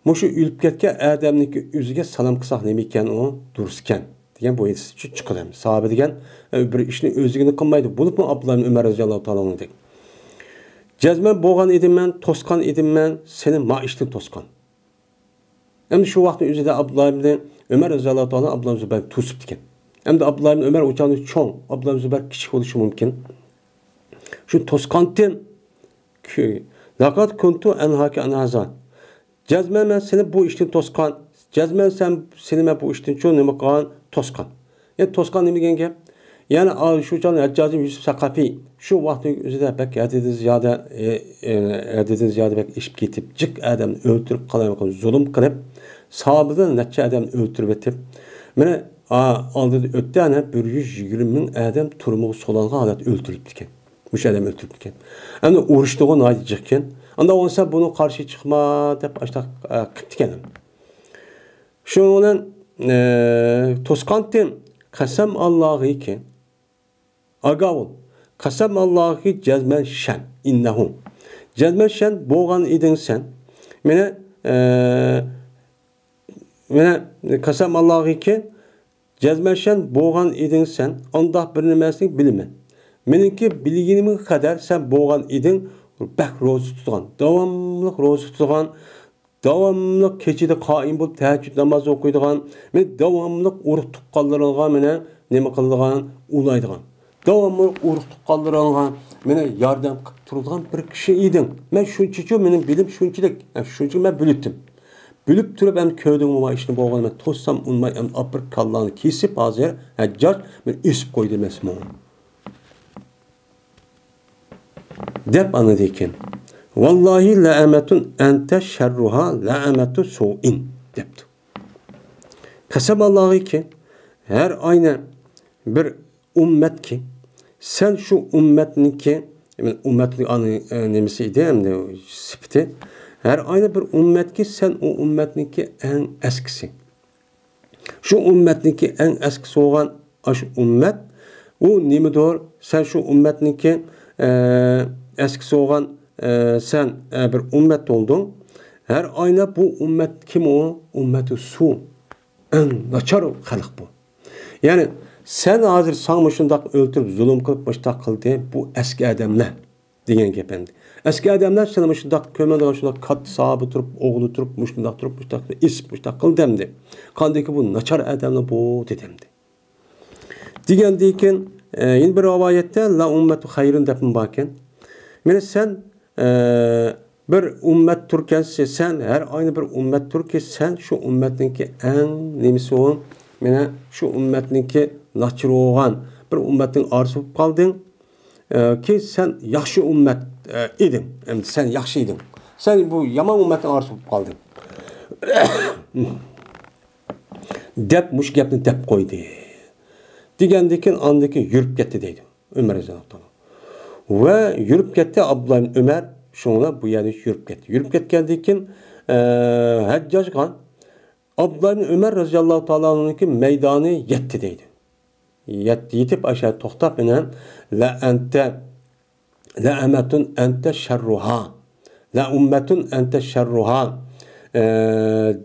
مۇشۇ ئۆلۈپ كەتكەن ئادەمنىڭكى ئۆزىگە سالام قىلساق نېمە ئىكەن ئۇ؟ دۇرۇس ئىكەن دېگەن بۇ ھەدىس ئۈچۈن چىقىدۇ. ساھابە دېگەن، ئە، بىر ئىشنى ئۆزىگىلا قىلمايدۇ. بولۇپمۇ ئابدۇللا ئىبن ئۆمەر رازىياللاھۇ تائالا ئەنھۇدەك. «جەزمەن بولغان ئىدىم مەن، توسقان ئىدىم مەن، سېنى ما ئىشتىن توسقان.» ئەمدى شۇ ۋاقىتنىڭ ئۆزىدە ئابدۇللا ئىبن ئۆمەر رازىياللاھۇ تائالا ئابدۇللا ئىبن زۇبەيرنى توسۇپتىكەن. ئەمدى ئابدۇللا ئىبن ئۆمەر ئۇ چاغدا چوڭ، ئابدۇللا ئىبن زۇبەير كىچىك بولۇشى مۇمكىن. شۇ توسقانتىم، كۆ-، «لەقەد كۇنتۇ ئەنھاكە ئەن ھازا.» جەزمەن مەن سېنى بۇ ئىشتىن توسقان. جەزمەن سەن، سېنى مەن بۇ ئىشتىن چۇ نېمە قىلغان؟ توسقان. يەنى توسقان نېمە دېگەن گەپ؟ يەنى ئا-، شۇ چاغدا ھەججاجىم يۈسۈپ سەقەفى شۇ ۋاقىتنىڭ ئۆزىدە بەك ھەددىدىن زىيادە، ئى، ئى، ھەددىدىن زىيادە بەك ئېشىپ كېتىپ، جىق ئادەمنى ئۆلتۈرۈپ، قالايمىقان زۇلۇم قىلىپ، ساھابىدىن نەچچە ئادەمنى ئۆلتۈرۈۋېتىپ، مانا، ئا، ئالدىدا ئۆتتى، ئەنە، بىر يۈز يىگىرمە مىڭ ئادەم تۈرمىگە سولانغان ھالەتتە ئۆلتۈرۈلۈپتىكەن. مۇشۇ ئادەم ئۆلتۈرۈپتىكەن. ئەمدى ئۇرۇشتىغۇ ناھايىتى جىقكەن. ئانداق بولسا بۇنىڭغا قارشى چىقما دەپ ئاشتاق، ئە، قىپتىكەن. شۇنىڭ بىلەن، ئە، توسقانتىم، قەسەم ئاللاھىكى. ئاگاھ بول. قەسەم ئاللاھىكى جەزمەن شەن. ئىننەھۇ. جەزمەن شەن بولغان ئىدىڭ سەن. مانا، ئە، مانا، قەسەم ئاللاھىكى جەزمەن شەن بولغان ئىدىڭ سەن، ئانداق بىر نېمىسىنى بىلىمەن. مېنىڭكى بىلگىنىمگە قەدەر سەن بولغان ئىدىڭ، بەك روزا تۇتىدىغان، داۋاملىق روزا تۇتىدىغان، داۋاملىق كېچىدە قائىم بولۇپ تەھەججۇد نامازى ئوقۇيدىغان، مېنى داۋاملىق ئۇرۇق تۇغقانلىرىڭغا مېنى نېمە قىلىدىغان، ئۇلايدىغان. داۋاملىق ئۇرۇق تۇغقانلىرىڭغا مېنى ياردەم قىلىپ تۇرىدىغان بىر كىشى ئىدىڭ. مەن شۇنچىچۇ، مېنىڭ بىلىم شۇنچىلىك، مەن شۇنچىلىك مەن بىلىتتىم. بىلىپ تۇرۇپ ئەمدى كۆردۈڭمۇ ما ئىشنى بولغىنى؟ مەن توسسام ئۇنىماي، ئەمدى ئاپىرىپ كاللاڭنى كېسىپ ھازىر ھەججاج مېنى ئېسىپ قويدى ئەمەسمۇ؟ دەپ ئاندىن كېيىن، «ۋاللاھى لەئەمەتۇن ئەنتە شەررۇھا لەئەمەتۇ سۇئىن» دەپتۇ. قەسەم ئاللاھىكى، ھەر ئاينى بىر ئۈممەتكى، سەن شۇ ئۈممەتنىڭكى، ئۈممەتنىڭ ئانا، ئە، نېمىسى ئىدى، ئەمدى سۈپىتى. ھەر ئاينى بىر ئۈممەتكى، سەن ئۇ ئۈممەتنىڭكى ئەڭ ئەسكىسى. شۇ ئۈممەتنىڭكى ئەڭ ئەسكىسى بولغان ئاشۇ ئۈممەت، ئۇ نېمىدۇر؟ سەن شۇ ئۈممەتنىڭكى، ئە، ئەسكىسى بولغان، ئە، سەن، ئە، بىر ئۈممەت بولدۇڭ. ھەر ئاينى بۇ ئۈممەت كىم ئۇ؟ ئۈممەتۇ سۇ. ئەڭ ناچار خەلق بۇ. يەنى سەن ھازىر ساڭا مۇشۇنداق ئۆلتۈرۈپ، زۇلۇم قىلىپ، مۇشۇنداق قىلدى، بۇ ئەسكى ئادەملەر دېگەن گەپ ئەمدى. ئەسكى ئادەملەر سېنى مۇشۇنداق كۆمىدىغان، شۇنداق كاتتا ساھابە تۇرۇپ، ئوغلى تۇرۇپ، مۇشۇنداق تۇرۇپ، مۇشۇنداق ئېسىپ، مۇشۇنداق قىلدى ئەمدى. قاندىكى بۇ ناچار ئادەملەر بۇ دېدى ئەمدى. دېگەندىن كېيىن، ئە، يەنە بىر رىۋايەتتە، «لا ئۈممەتۇ خەيرۇن» دەپمۇ باركەن. مانا سەن، ئە، بىر ئۈممەت تۇركەن، سەن ھەر ئاينى بىر ئۈممەت تۇركى، سەن شۇ ئۈممەتنىڭكى ئەڭ نېمىسى بولغان، مانا شۇ ئۈممەتنىڭكى ناچىرى بولغان بىر ئۈممەتنىڭ ئارىسى بولۇپ قالدىڭ. ئە، كى سەن ياخشى ئۈممەت، ئە، ئىدىڭ. ئەمدى سەن ياخشى ئىدىڭ. سەن بۇ يامان ئۈممەتنىڭ ئارىسى بولۇپ قالدىڭ. دەپ مۇشۇ گەپنى دەپ قويدى. دېگەندىن كېيىن ئاندىن كېيىن يۈرۈپ كەتتى دەيدۇ ئۆمەر رەزىياللاھۇ تائالا. ۋە يۈرۈپ كەتتى ئابدۇللا ئىبن ئۆمەر، شۇڭا بۇ يەردىن يۈرۈپ كەتتى. يۈرۈپ كەتكەندىن كېيىن، ئە، ھەججاجغا ئابدۇللا ئىبن ئۆمەر رەزىياللاھۇ تائالا ئەنھۇنىڭكى مەيدانى يەتتى دەيدۇ. يەتتى، يېتىپ ئاشۇ يەردە توختاپ، مانا، لەئەنتە لەئەمەتۇن ئەنتە شەررۇھا. لەئۈممەتۇن ئەنتە شەررۇھا. ئە،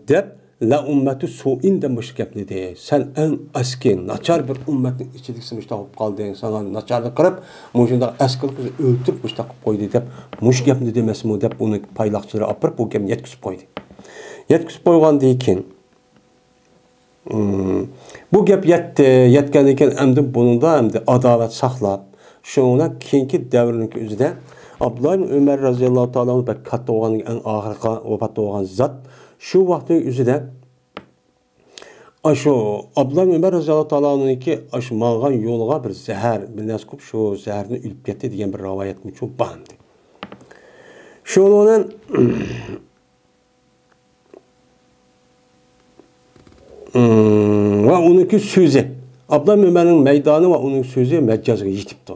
دەپ، لەئۈممەتۇ سۇئىن دەپ مۇشۇ گەپنى دېدى. سەن ئەڭ ئەسكى، ناچار بىر ئۈممەتنىڭ ئىچىدىكىسى مۇشۇنداق بولۇپ قالدىڭ. ساڭا ناچارلىق قىلىپ، مۇشۇنداق ئەسكىلىك قىلىپ ئۆلتۈرۈپ مۇشۇنداق قىلىپ قويدى دەپ، مۇشۇ گەپنى دېمەسمۇ دەپ، ئۇنى پايلاقچىلىرى ئاپىرىپ، بۇ گەپنى يەتكۈزۈپ قويدى. يەتكۈزۈپ قويغاندىن كېيىن، ئىم، بۇ گەپ يەتتى، يەتكەندىن كېيىن ئەمدى بۇنىڭدا ئەمدى ئاداۋەت ساقلاپ، شۇنىڭ بىلەن كېيىنكى دەۋرنىڭكى ئۆزىدە ئابدۇللا ئىبن ئۆمەر رەزىياللاھۇ تائالا ئەنھۇ بەك كاتتا بولغان، ئەڭ ئاخىرقى ۋاپات بولغان زات. شۇ ۋاقىتنىڭ ئۆزىدە ئاشۇ ئابدۇللا ئۆمەر رەزىياللاھۇ تائالا ئانھۇنىڭكى ئاشۇ ماڭغان يولىغا بىر زەھەر، بىر نەرسە قويۇپ، شۇ زەھەردىن ئۆلۈپ كەتتى دېگەن بىر رىۋايەتمۇ بار ئىدى. شۇنىڭ بىلەن ۋە ئۇنىڭكى سۆزى، ئابدۇللا ئۆمەرنىڭ مەيدانى ۋە ئۇنىڭ سۆزى ھەججاجغا يېتىپتۇ.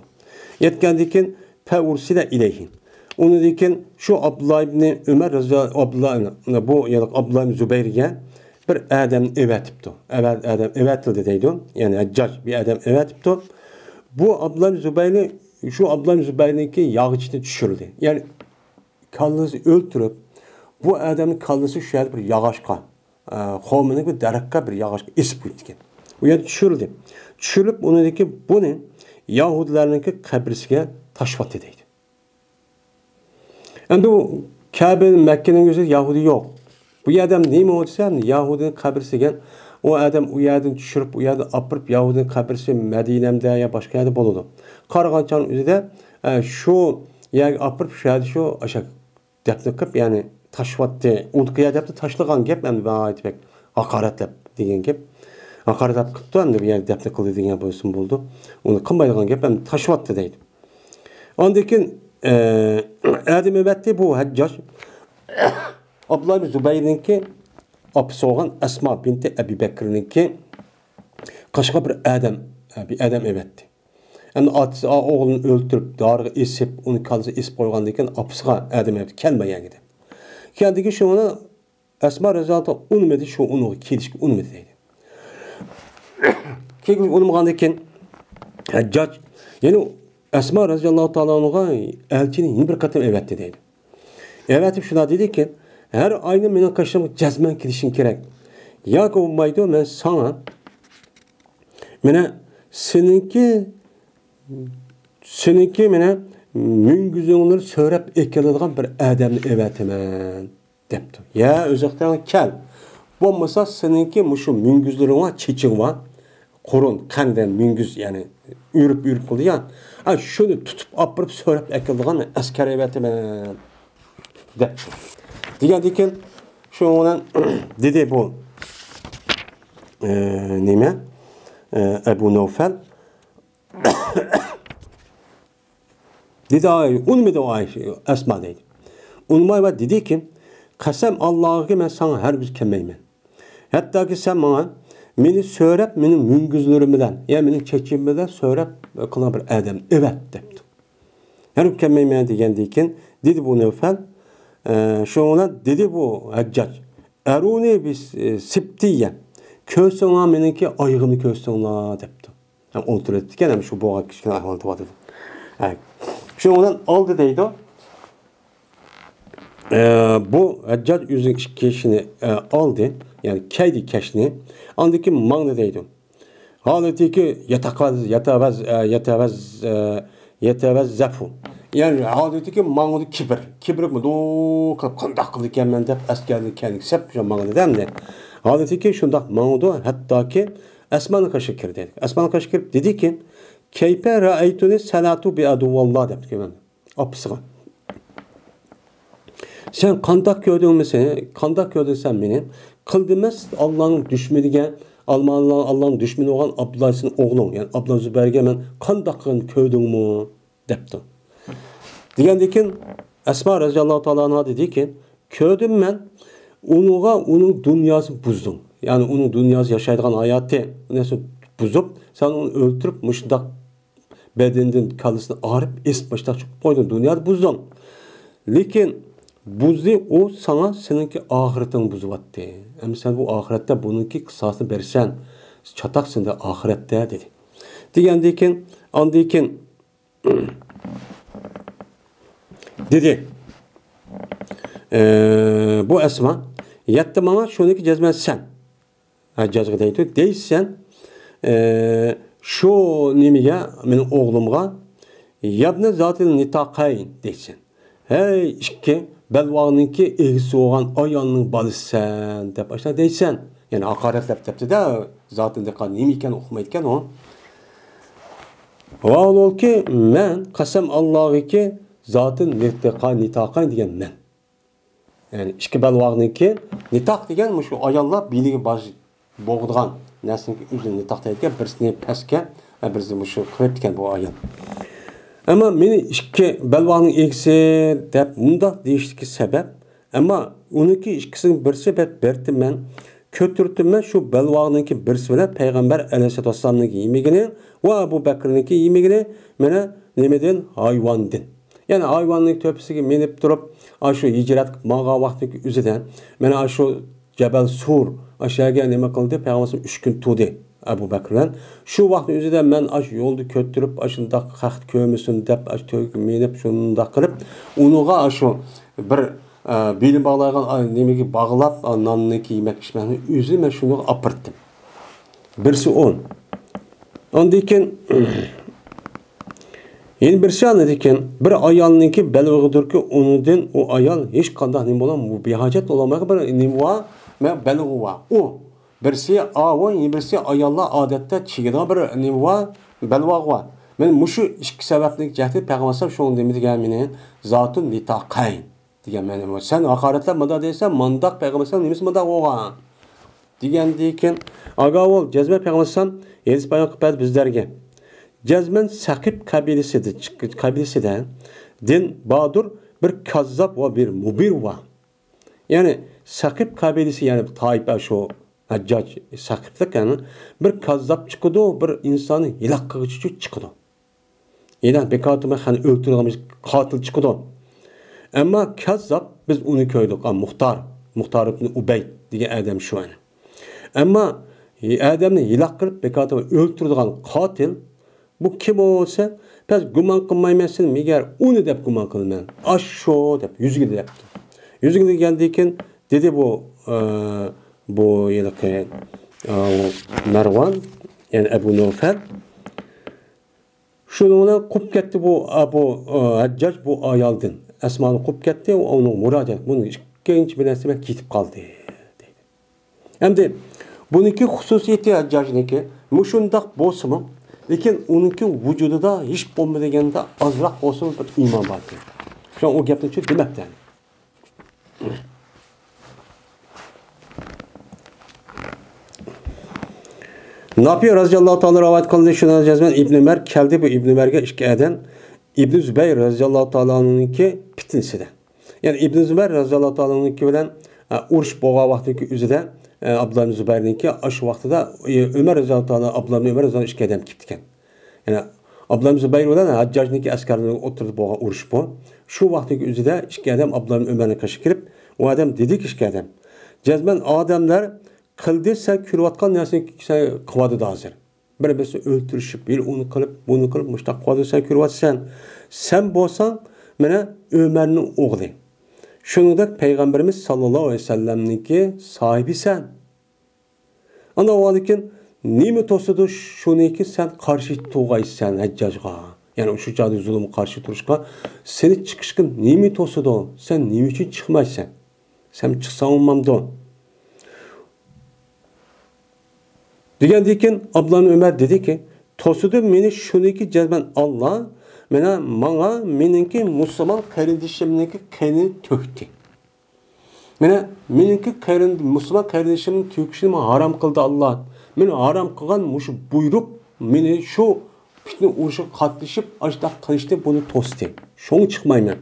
يەتكەندىن كېيىن، فەئۇرسىلە ئىلەيھى. ئۇنىڭدىن كېيىن شۇ ئابدۇللا ئىبنى ئۆمەر رەزىياللاھۇ، ئابدۇللا، بۇ، يەنى ئابدۇللا ئىبنى زۇبەيرگە بىر ئادەمنى ئەۋەتىپتۇ. ئەۋە-، ئادەم ئەۋەتىلدى دەيدۇ. يەنى ھەججاج بىر ئادەم ئەۋەتىپتۇ. بۇ ئابدۇللا ئىبنى زۇبەيرنى، شۇ ئابدۇللا ئىبنى زۇبەيرنىڭكى ياغىچىنى چۈشۈردى. يەنى كاللىسى ئۆلتۈرۈپ، بۇ ئادەمنىڭ كاللىسى شۇ يەردە بىر ياغاچقا، ئە، خورمىنىڭ بىر دەرەخكە بىر ياغاچقا ئېسىپ قويۇپتىكەن. ئۇ يەردە چۈشۈرۈلدى. چۈشۈرۈلۈپ، ئۇنىڭدىن كېيىن بۇنى يەھۇدىيلارنىڭكى قەبرىسىگە تاشلاۋەتتى دەيدۇ. ئەمدى ئۇ كەبە، مەككىنىڭ ئۆزىدە يەھۇدىي يوق. بۇ ئادەم نېمە ئۇ دېسە، يەھۇدىينىڭ قەبرىسى دېگەن، ئۇ ئادەم ئۇ يەردىن چۈشۈرۈپ، ئۇ يەردىن ئاپىرىپ، يەھۇدىينىڭ قەبرىسى مەدىنەمدە يا باشقا يەردە بولىدۇ. قارىغان چاغنىڭ ئۆزىدە، ئە، شۇ يەرگە ئاپىرىپ، شۇ يەردە شۇ ئاشا دەپنە قىلىپ، يەنى تاشلاۋەتتى. ئۇندىقى يەر دەپتە تاشلىغان گەپ، ئەمدى ناھايىتى بەك ھاقارەتلەپ دېگەن گەپ. ھاقارەتلەپ قىپتۇ، ئەمدى بۇ يەردە دەپنە قىلدى دېگەن بولسىمۇ بولىدۇ. ئۇنى قىلمايدىغان گەپ، ئەمدى تاشلاۋەتتى دەيدۇ. ئاندىن كېيىن، ئە، ئادەم ئەۋەتتى بۇ ھەججاج. ئابدۇللا ئىبن زۇبەيرنىڭكى ئاپىسى بولغان ئەسما بىنتى ئەبى بەكرنىڭكى قېشىغا بىر ئادەم، بىر ئادەم ئەۋەتتى. ئەمدى ئاتىسى ئا-، ئوغلىنى ئۆلتۈرۈپ، دارىغا ئېسىپ، ئۇنى كاللىسىنى ئېسىپ قويغاندىن كېيىن ئاپىسىغا ئادەم ئەۋەتتى، كەلمە يەرگە دەپ. كەلدىكى شۇ ئەسما رەزىياللاھۇ تائالا ئۇنىمىدى، شۇ ئۇنىڭغا كېلىشكە ئۇنىمىدى دەيدۇ. كېلىشكە ئۇنىمىغاندىن كېيىن ھەججاج يەنە ئەسما رەزىياللاھۇ تائالا ئەنھاغا ئەلچىنى يەنە بىر قېتىم ئەۋەتتى دەيدۇ. ئەۋەتىپ شۇنداق دېدىكى، ھەر ئاينى مېنىڭ قېشىمغا جەزمەن كېلىشىڭ كېرەك. ياكى بولمايدۇ، مەن ساڭا، مانا، سېنىڭكى، سېنىڭكى، مانا، مۈڭگۈزۈڭلىرى سۆرەپ ئەكېلىدىغان بىر ئادەمنى ئەۋەتىمەن. دەپتۇ. يا، ئۆزۈڭ كەل. بولمىسا سېنىڭكى مۇشۇ مۈڭگۈزلىرىڭ بار، چېچىڭ بار. قۇرۇن، قەندە مۈڭگۈز، يەنى ئۆرۈپ، ئۆرۈپ قىلدى يا. ھە، شۇنى تۇتۇپ ئاپىرىپ سۆرەپ ئەكېلىدىغان ئەسكەر ئەۋەتىمەن. دەپتۇ. دېگەندىن كېيىن شۇنىڭ بىلەن دېدى بۇ، ئە، نېمە؟ ئە، ئەبۇ نەۋفەل. دېدى، ئاي، ئۇنىمىدى ئۇ ئەسما دەيدۇ. ئۇنىماي ۋە دېدىكى، قەسەم ئاللاغىكى، مەن ساڭا ھەرگىز كەلمەيمەن. ھەتتاكى سەن ماڭا، مېنى سۆرەپ، مېنىڭ مۈڭگۈزلىرىم بىلەن، يا مېنىڭ چېچىم بىلەن سۆرەپ قىلغان بىر ئادەم ئەۋەت، دەپتۇ. ھەرگىز كەلمەيمەن دېگەندىن كېيىن، دېدى بۇ نەۋفەل، ئە، شۇنىڭ بىلەن دېدى بۇ ھەججاج، ئەرۇنى بىس-، سىبتىيە، كۆرسەڭلار مېنىڭكى ئايىغىمنى كۆرسەڭلار، دەپتۇ. ھەم ئولتۇرۇۋېتىپتىكەن، ھەم شۇ بوغاق كىشىنىڭ ئەھۋالىنى دەۋاتىدۇ. ھە. شۇنىڭ بىلەن ئالدى دەيدۇ. ئە، بۇ ھەججاج ئۆزىنىڭ ئىككى كېشىنى، ئە، ئالدى، يەنى كەيدى كەشنى. ئاندىن كېيىن ماڭدى دەيدۇ. ھالىتىكى ياتاقاز-، ياتاۋەز-، ئە، ياتاۋەز-، ئە، ياتاۋەززەفۇ. يەنى ھالىتىكى ماڭىدۇ كىبىر. كىبىر قىلىپ، قانداق قىلىدىكەنمەن دەپ ئەسكەرنى كەينىگە سەپ شۇ ماڭىدۇ دەمدى. ھالىتىكى شۇنداق ماڭىدۇ، ھەتتاكى ئەسمانىڭ قېشىغا كىردى. ئەسمانىڭ قېشىغا كىرىپ دېدىكى، كەيپە رەئەيتۇنى سەنەتۇ بى ئەدۇۋۋاللا دەپتۇ مانا ئاپىسىغا. سەن قانداق كۆردۈڭمۇ سېنى؟ قانداق كۆردۈڭ سەن مېنى؟ قىلدىمەس ئاللانىڭ دۈشمىنىگە، ئاللا-، ئاللانىڭ دۈشمىنى بولغان ئابدۇللا سېنىڭ ئوغلۇڭ، يەنى ئابدۇللا زۇبەيرگە مەن قانداق قىلغىنىمنى كۆردۈڭمۇ؟ دەپتۇ. دېگەندىن كېيىن ئەسما رەزىياللاھۇ تائالا ئەنھا دېدىكى، كۆردۈم مەن، ئۇنىڭغا ئۇنىڭ دۇنياسىنى بۇزدۇڭ. يەنى ئۇنىڭ دۇنياسى ياشايدىغان ھاياتى، نەرسە بۇزۇپ، سەن ئۇنى ئۆلتۈرۈپ، مۇشۇنداق بەدىنىدىن كاللىسىنى ئاغرىپ، ئېسىپ مۇشۇنداق چىقىپ قويدۇڭ، دۇنيانى بۇزدۇڭ. لېكىن بۇزدى ئۇ ساڭا، سېنىڭكى ئاخىرىتىڭنى بۇزۇۋەتتى. ئەمدى سەن بۇ ئاخىرەتتە بۇنىڭكى قىساسىنى بېرىسەن. چاتاق سېنىڭ ئاخىرەتتە، دېدى. دېگەندىن كېيىن، ئاندىن كېيىن دېدى، ئە، بۇ ئەسما، يەتتە ماڭا، شۇنىڭكى جەزمەن سەن. ھەججاجغا دەيدۇ، دەيسەن، ئە، شۇ نېمىگە، مېنىڭ ئوغلۇمغا، يابنى زاتىل نىتاقەين دەيسەن. ھەي، ئىككى بەلباغنىڭكى ئىگىسى بولغان ئايالنىڭ بالىسىسەن دەپ ئاشۇنداق دەيسەن. يەنى ھاقارەتلەپ دەپتۇ-دە، زاتىل نىتاقەين نېمە ئىكەن ئۇقمايدىكەن ئۇ. ۋاھالبۇلكى، مەن قەسەم ئاللاغىكى زاتىل نىتاقەين، نىتاقەين دېگەن مەن. يەنى ئىككى بەلباغنىڭكى، نىتاق دېگەن مۇشۇ ئاياللار بېلىگە باش بوغىدىغان نەرسىنىڭكى ئۆزىنى نىتاق دەيدىكەن، بىرسىنى پەسكە، ھە، بىرسىنى مۇشۇ قىلىپتىكەن بۇ ئايال. ئەمما مېنى ئىككى بەلباغنىڭ ئىگىسى دەپ مۇنداق دېيىشتىكى سەۋەب، ئەمما ئۇنىڭكى ئىككىسىنىڭ بىرسى بەت بەرتىمەن، كۆتۈرتىمەن شۇ بەلباغنىڭكى بىرسى بىلەن پەيغەمبەر ئەلەيھىسسالاتۇ ۋەسسالامنىڭكى يېمىكىنى ۋە ئەبۇ بەكرىنىڭكى يېمىكىنى مانا نېمىدىن؟ ھايۋاندىن. يەنى ھايۋاننىڭ تۆپىسىگە مىنىپ تۇرۇپ، ئاشۇ ھىجرەت قىلىپ ماڭغان ۋاقتىدىكى ئۆزىدە، مانا ئاشۇ جەبەل سۇر، ئاشۇ يەرگە نېمە قىلدى؟ پەيغەمبەر ئۈچ كۈن تۇردى ئەبۇ بەكرى بىلەن. شۇ ۋاقىتنىڭ ئۆزىدە مەن ئاشۇ يولدا كۆتۈرۈپ، ئاشۇنداق خەق كۆرمىسۇن دەپ، ئاشۇ تۆگىگە مىنىپ، شۇنداق قىلىپ، ئۇنىڭغا ئاشۇ بىر، ئە، بېلىنى باغلايدىغان، ئە، نېمىگە باغلاپ، ئە، ناننىكى يېمەك ئىچمەكنى ئۆزى مەن شۇنىڭغا ئاپىرىتتىم. بىرسى ئۇ. ئاندىن كېيىن، يەنە بىرسى ئاندىن كېيىن بىر ئايالنىڭكى بەلىغىدۇركى، ئۇنىڭدىن ئۇ ئايال ھېچقانداق نېمە بولمايدۇ، بىھاجەت بولالمايدۇ، بىر نېمە بار، مەن بەلىغى بار. ئۇ بىرسى ئاۋۇ، يەنە بىرسى ئاياللار ئادەتتە چىگىدىغان بىر نېمە بار، بەلباغ بار. مەن مۇشۇ ئىككى سەۋەبنىڭ جەھەتتىن پەيغەمبەر ئەلەيھىسسالام شۇنىڭ نېمە دېگەن مېنى زاتۇن نىتاقەين. دېگەن مەنىمۇ. سەن ھاقارەتلەپ مۇنداق دەيسەن، مۇنداق پەيغەمبەر ئەلەيھىسسالام نېمىسى مۇنداق بولغان؟ دېگەندىن كېيىن، ئاگاھ بول، جەزمەن پەيغەمبەر ئەلەيھىسسالام ھەدىس بايان قىلىپ بەردى بىزلەرگە. جەزمەن سەقىپ قەبىلىسىدە، قەبىلىسىدە دىن باردۇر، بىر كاززاپ ۋە بىر مۇبىر بار. يەنى سەقىپ قەبىلىسى، يەنى تائىپە شۇ ھەججاج سەقىپلىك، يەنى بىر كاززاپ چىقىدۇ، بىر ئىنساننى ھېلاك قىلغۇچى چىقىدۇ. يەنە بىكارتىمەن خەن ئۆلتۈرىدىغان قاتىل چىقىدۇ. ئەمما كاززاپ، بىز ئۇنى كۆردۇق. ئا، مۇختار، مۇختار ئىبن ئۇبەي دېگەن ئادەم شۇ ئەنە. ئەمما ئادەمنى ھېلاك قىلىپ، بىكارتىمەن ئۆلتۈرىدىغان قاتىل، بۇ كىم بولسا، بەس گۇمان قىلمايمەن سېنى، مەگەر ئۇنى دەپ گۇمان قىلىمەن. ئاشۇ دەپ، يۈزگە دەپتۇ. يۈزگە دېگەندىن كېيىن دېدى بۇ، ئە، بۇ ھېلىقى، ئە، مەرۋان، يەنى ئەبۇ نۇفەل. شۇنىڭ بىلەن قوپۇپ كەتتى بۇ، ئە، بۇ، ئە، ھەججاج بۇ ئايالدىن. ئەسمانى قوپۇپ كەتتى، ئۇنىڭ مۇراجىئەت، بۇنىڭ ئىككىنچى بىر نەرسە بىلەن كېتىپ قالدى، دەيدۇ. ئەمدى بۇنىڭكى خۇسۇسىيىتى ھەججاجنىڭكى مۇشۇنداق بولسىمۇ، لېكىن ئۇنىڭكى ۋۇجۇدىدا ھېچ بولمىدى دېگەندە ئازراق بولسىمۇ بىر ئىمان بار ئىكەن. شۇڭا ئۇ گەپنى شۇ دېمەپتۇ. نافى رەزىياللاھۇ تائالا رىۋايەت قىلدى، شۇنىڭ جەزمەن ئىبن ئۆمەر كەلدى، بۇ ئىبن ئۆمەرگە ئىككى ئادەم، ئىبن زۇبەير رەزىياللاھۇ تائالا ئەنھۇنىڭكى پىتنىسىدە. يەنى ئىبن زۇبەير رەزىياللاھۇ تائالانىڭكى بىلەن، ئە، ئۇرۇش بولغان ۋاقتىدىكى ئۆزىدە، ئە، ئابدۇللا ئىبن زۇبەيرنىڭكى ئاشۇ ۋاقتىدا، ئە، ئۆمەر رەزىياللاھۇ تائالا، ئابدۇللا ئىبن ئۆمەر رەزىياللاھۇ ئىككى ئادەم كېتىپتىكەن. يەنى ئابدۇللا ئىبن زۇبەير بىلەن ھەججاجنىڭكى ئەسكەرلىرى ئوتتۇرىدا بولغان ئۇرۇش بۇ. شۇ ۋاقتىدىكى ئۆزىدە ئىككى ئادەم ئابدۇللا ئىبن ئۆمەرنىڭ قېشىغا كىرىپ، ئۇ ئادەم دېدىكى ئىككى ئادەم، جەزمەن ئادەملەر قىلدى سەن كۆرۈۋاتقان نەرسىنى سەن قىلىۋاتىدۇ ھازىر. بىر-بىرسىنى ئۆلتۈرۈشۈپ، ھېلى ئۇنى قىلىپ، بۇنى قىلىپ، مۇشۇنداق قىلىۋاتىدۇ، سەن كۆرۈۋاتىسەن. سەن بولساڭ، مانا، ئۆمەرنىڭ ئوغلى. شۇنىڭدەك پەيغەمبىرىمىز ساللاللاھۇ ئەلەيھى ۋەسەللەمنىڭكى ساھىبىسەن. ئاندىن ئۇنىڭدىن كېيىن نېمە توسىدۇ، شۇنىڭكى سەن قارشى تۇرغايسەن ھەججاجغا. يەنى شۇ چاغدا زۇلۇمغا قارشى تۇرۇشقا سېنى چىقىشقا نېمە توسىدۇ؟ سەن نېمە ئۈچۈن چىقمايسەن؟ سەن چىقساڭ بولمامدۇ؟ دېگەندىن كېيىن ئابدۇللا ئۆمەر دېدىكى، توسىدۇ مېنى شۇنىڭكى جەزمەن ئاللا، مانا ماڭا مېنىڭكى مۇسۇلمان قېرىندىشىمنىڭكى قېنىنى تۆكتى. مانا مېنىڭكى قېرىند-، مۇسۇلمان قېرىندىشىمنىڭ تۆكۈشىنى ماڭا ھارام قىلدى ئاللا. مېنى ھارام قىلغان مۇشۇ بۇيرۇق مېنى شۇ پىتنە ئۇرۇشىغا قاتنىشىپ، ئاشۇنداق قىلىشتى، بۇنى توستى. شۇڭا چىقمايمەن.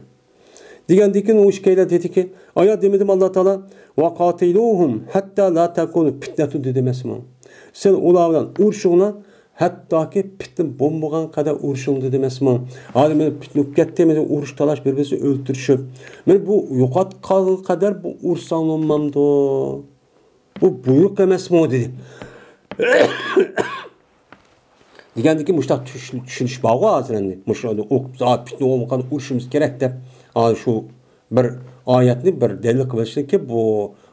دېگەندىن كېيىن ئۇ ئىككىيلەن دېدىكى، ئايا دېمىدىم ئاللا تائالا، ۋەقاتىلۇھۇم ھەتتا لا تەكۇنە پىتنەتۇن دېدى ئەمەسمۇ؟ سىلەر ئۇلار بىلەن ئۇرۇشۇڭلار، ھەتتاكى پىتنە بولمىغان قەدەر ئۇرۇشۇڭ دېدى ئەمەسمۇ؟ ھازىر مانا پىتنە بولۇپ كەتتى، مانا ئۇرۇش تالاش، بىر-بىرسىنى ئۆلتۈرۈشۈپ. مانا بۇ يوقاتقانغا قەدەر بۇ ئۇرساڭ بولمامدۇ؟ بۇ بۇيرۇق ئەمەسمۇ؟ دېدى. دېگەندىكىن مۇشۇنداق چۈش-، چۈشىنىش بارغۇ ھازىر ئەمدى. مۇشۇنى ئوقۇپ، زادى پىتنە بولمىغان ئۇرۇشىمىز كېرەك دەپ، ھازىر شۇ بىر ئايەتنى بىر دەلىل قىلىۋېلىشنىڭكى بۇ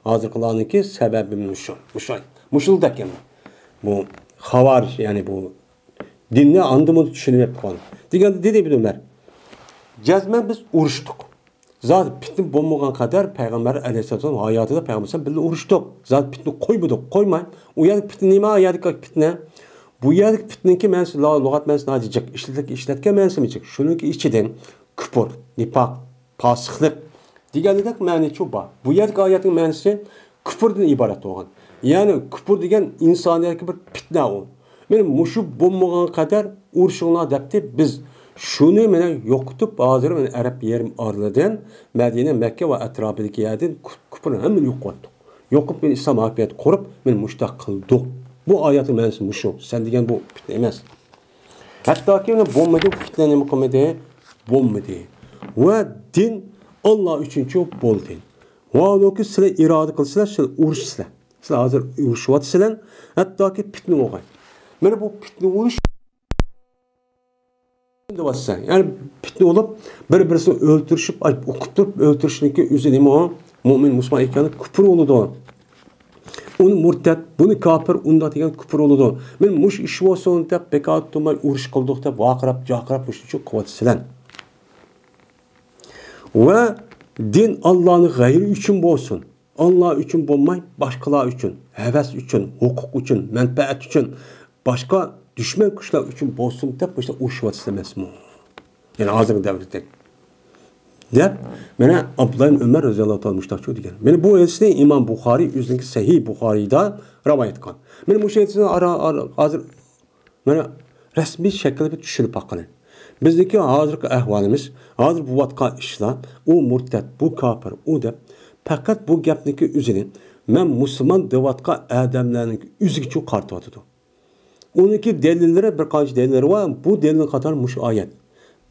ھازىرقىلارنىڭكى سەۋەبى مۇشۇ، مۇشۇ، مۇشۇنداق ئەمدى. بۇ خاۋارىج، يەنى بۇ دىننى ئاندىمۇ چۈشىنىۋېتىپ قالدى. دېگەندە دېدى ئىبن ئۆمەر، جەزمەن بىز ئۇرۇشتۇق. زادى پىتنە بولمىغان قەدەر پەيغەمبەر ئەلەيھىسسالام ھاياتىدا پەيغەمبەر بىلەن بىللە ئۇرۇشتۇق. زادى پىتنە قويمىدۇق، قويماي. ئۇ يەردىكى پىتنە نېمە؟ ئۇ يەردىكى پىتنە. بۇ يەردىكى پىتنىنىڭكى مەنىسى لا-، لۇغەت مەنىسى ناھايىتى جىق. ئىشلىتىلگەن، ئىشلەتكەن مەنىسىمۇ جىق. شۇنىڭكى ئىچىدىن كۇپۇر، نىپاق، پاسىقلىق دېگەندەك مەنىچۇ بار. بۇ يەردىكى ئايەتنىڭ مەنىسى كۇپۇردىن ئىبارەت بولغان. يەنى كۇپۇر دېگەن ئىنسانىيەتكە بىر پىتنە ئۇ. مانا مۇشۇ بولمىغان قەدەر ئۇرۇشۇڭلار دەپتى. بىز شۇنى مانا يوقىتىپ، ھازىر مانا ئەرەب يېرىم ئارىلىدىن، مەدىنە، مەككە ۋە ئەتراپىدىكى يەردىن كۇ-، كۇپۇرنى ھەممىنى يوقاتتۇق. يوقىتىپ، مانا ئىسلام ھاكىمىيەت قۇرۇپ، مانا مۇشۇنداق قىلدۇق. بۇ ئايەتنىڭ مەنىسى مۇشۇ. سەن دېگەن بۇ پىتنە ئەمەس. ھەتتاكى مانا بولمىدى، پىتنە نېمە قىلمىدى؟ بولمىدى. ۋە دىن ئاللا ئۈچۈنچۇ بولدى. ۋە ھالبۇكى سىلەر ئىرادە قىلسىلەر، سىلەر ئۇرۇشىسىلەر. سىلەر ھازىر ئۇرۇشۇۋاتىسىلەر، ھەتتاكى پىتنە بولغاي. مانا بۇ پىتنە بولۇش دەۋاتىسەن. يەنى پىتنە بولۇپ، بىر-بىرسىنى ئۆلتۈرۈشۈپ، ئۇقۇپ تۇرۇپ ئۆلتۈرۈشنىڭكى ئۆزى نېمە ئۇ؟ مۆمىن، مۇسۇلمان ئىكەنلىك كۇپۇر بولىدۇ. ئۇنى مۇرتەت، بۇنى كاپىر، ئۇنداق دېگەن كۇپۇر بولىدۇ. مانا مۇشۇ ئىش بولسۇن دەپ، بىكار تۇرماي ئۇرۇش قىلدۇق دەپ، ۋارقىراپ، جارقىراپ مۇشۇنچە قىلىۋاتىسىلەر. ۋە دىن ئاللانىڭ غەيرى ئۈچۈن بولسۇن. ئاللا ئۈچۈن بولماي، باشقىلار ئۈچۈن، ھەۋەس ئۈچۈن، ھوقۇق ئۈچۈن، مەنپەئەت ئۈچۈن، باشقا دۈشمەن كۈچلەر ئۈچۈن بولسۇن دەپ مۇشۇنداق ئۇرۇشۇۋاتىسىلەر ئەمەسمۇ؟ يەنى ھازىرقى دەۋردەك. دەپ، مانا ئابدۇللا ئىبن ئۆمەر رەزىياللاھۇ تائالا مۇشۇنداقچۇ دېگەن. مانا بۇ ھەدىسنى ئىمام بۇخارىي ئۆزىنىڭكى سەھىھ بۇخارىيدا رىۋايەت قىلغان. مانا مۇشۇ ھەدىسنى ئارا، ئارا، ھازىر مانا رەسمىي شەكىلدە چۈشىنىپ باققىلى. بىزنىڭكى ھازىرقى ئەھۋالىمىز، ھازىر بولۇۋاتقان ئىشلار، ئۇ مۇرتەت، بۇ كاپىر، ئۇ دەپ، پەقەت بۇ گەپنىڭكى ئۆزىنى مەن مۇسۇلمان دەۋاتقان ئادەملەرنىڭ ئۆزىگىچۇ قارىتىۋاتىدۇ. ئۇنىڭكى دەلىللىرى، بىر قانچە دەلىللىرى بار. بۇ دەلىل قاتارى مۇشۇ ئايەت.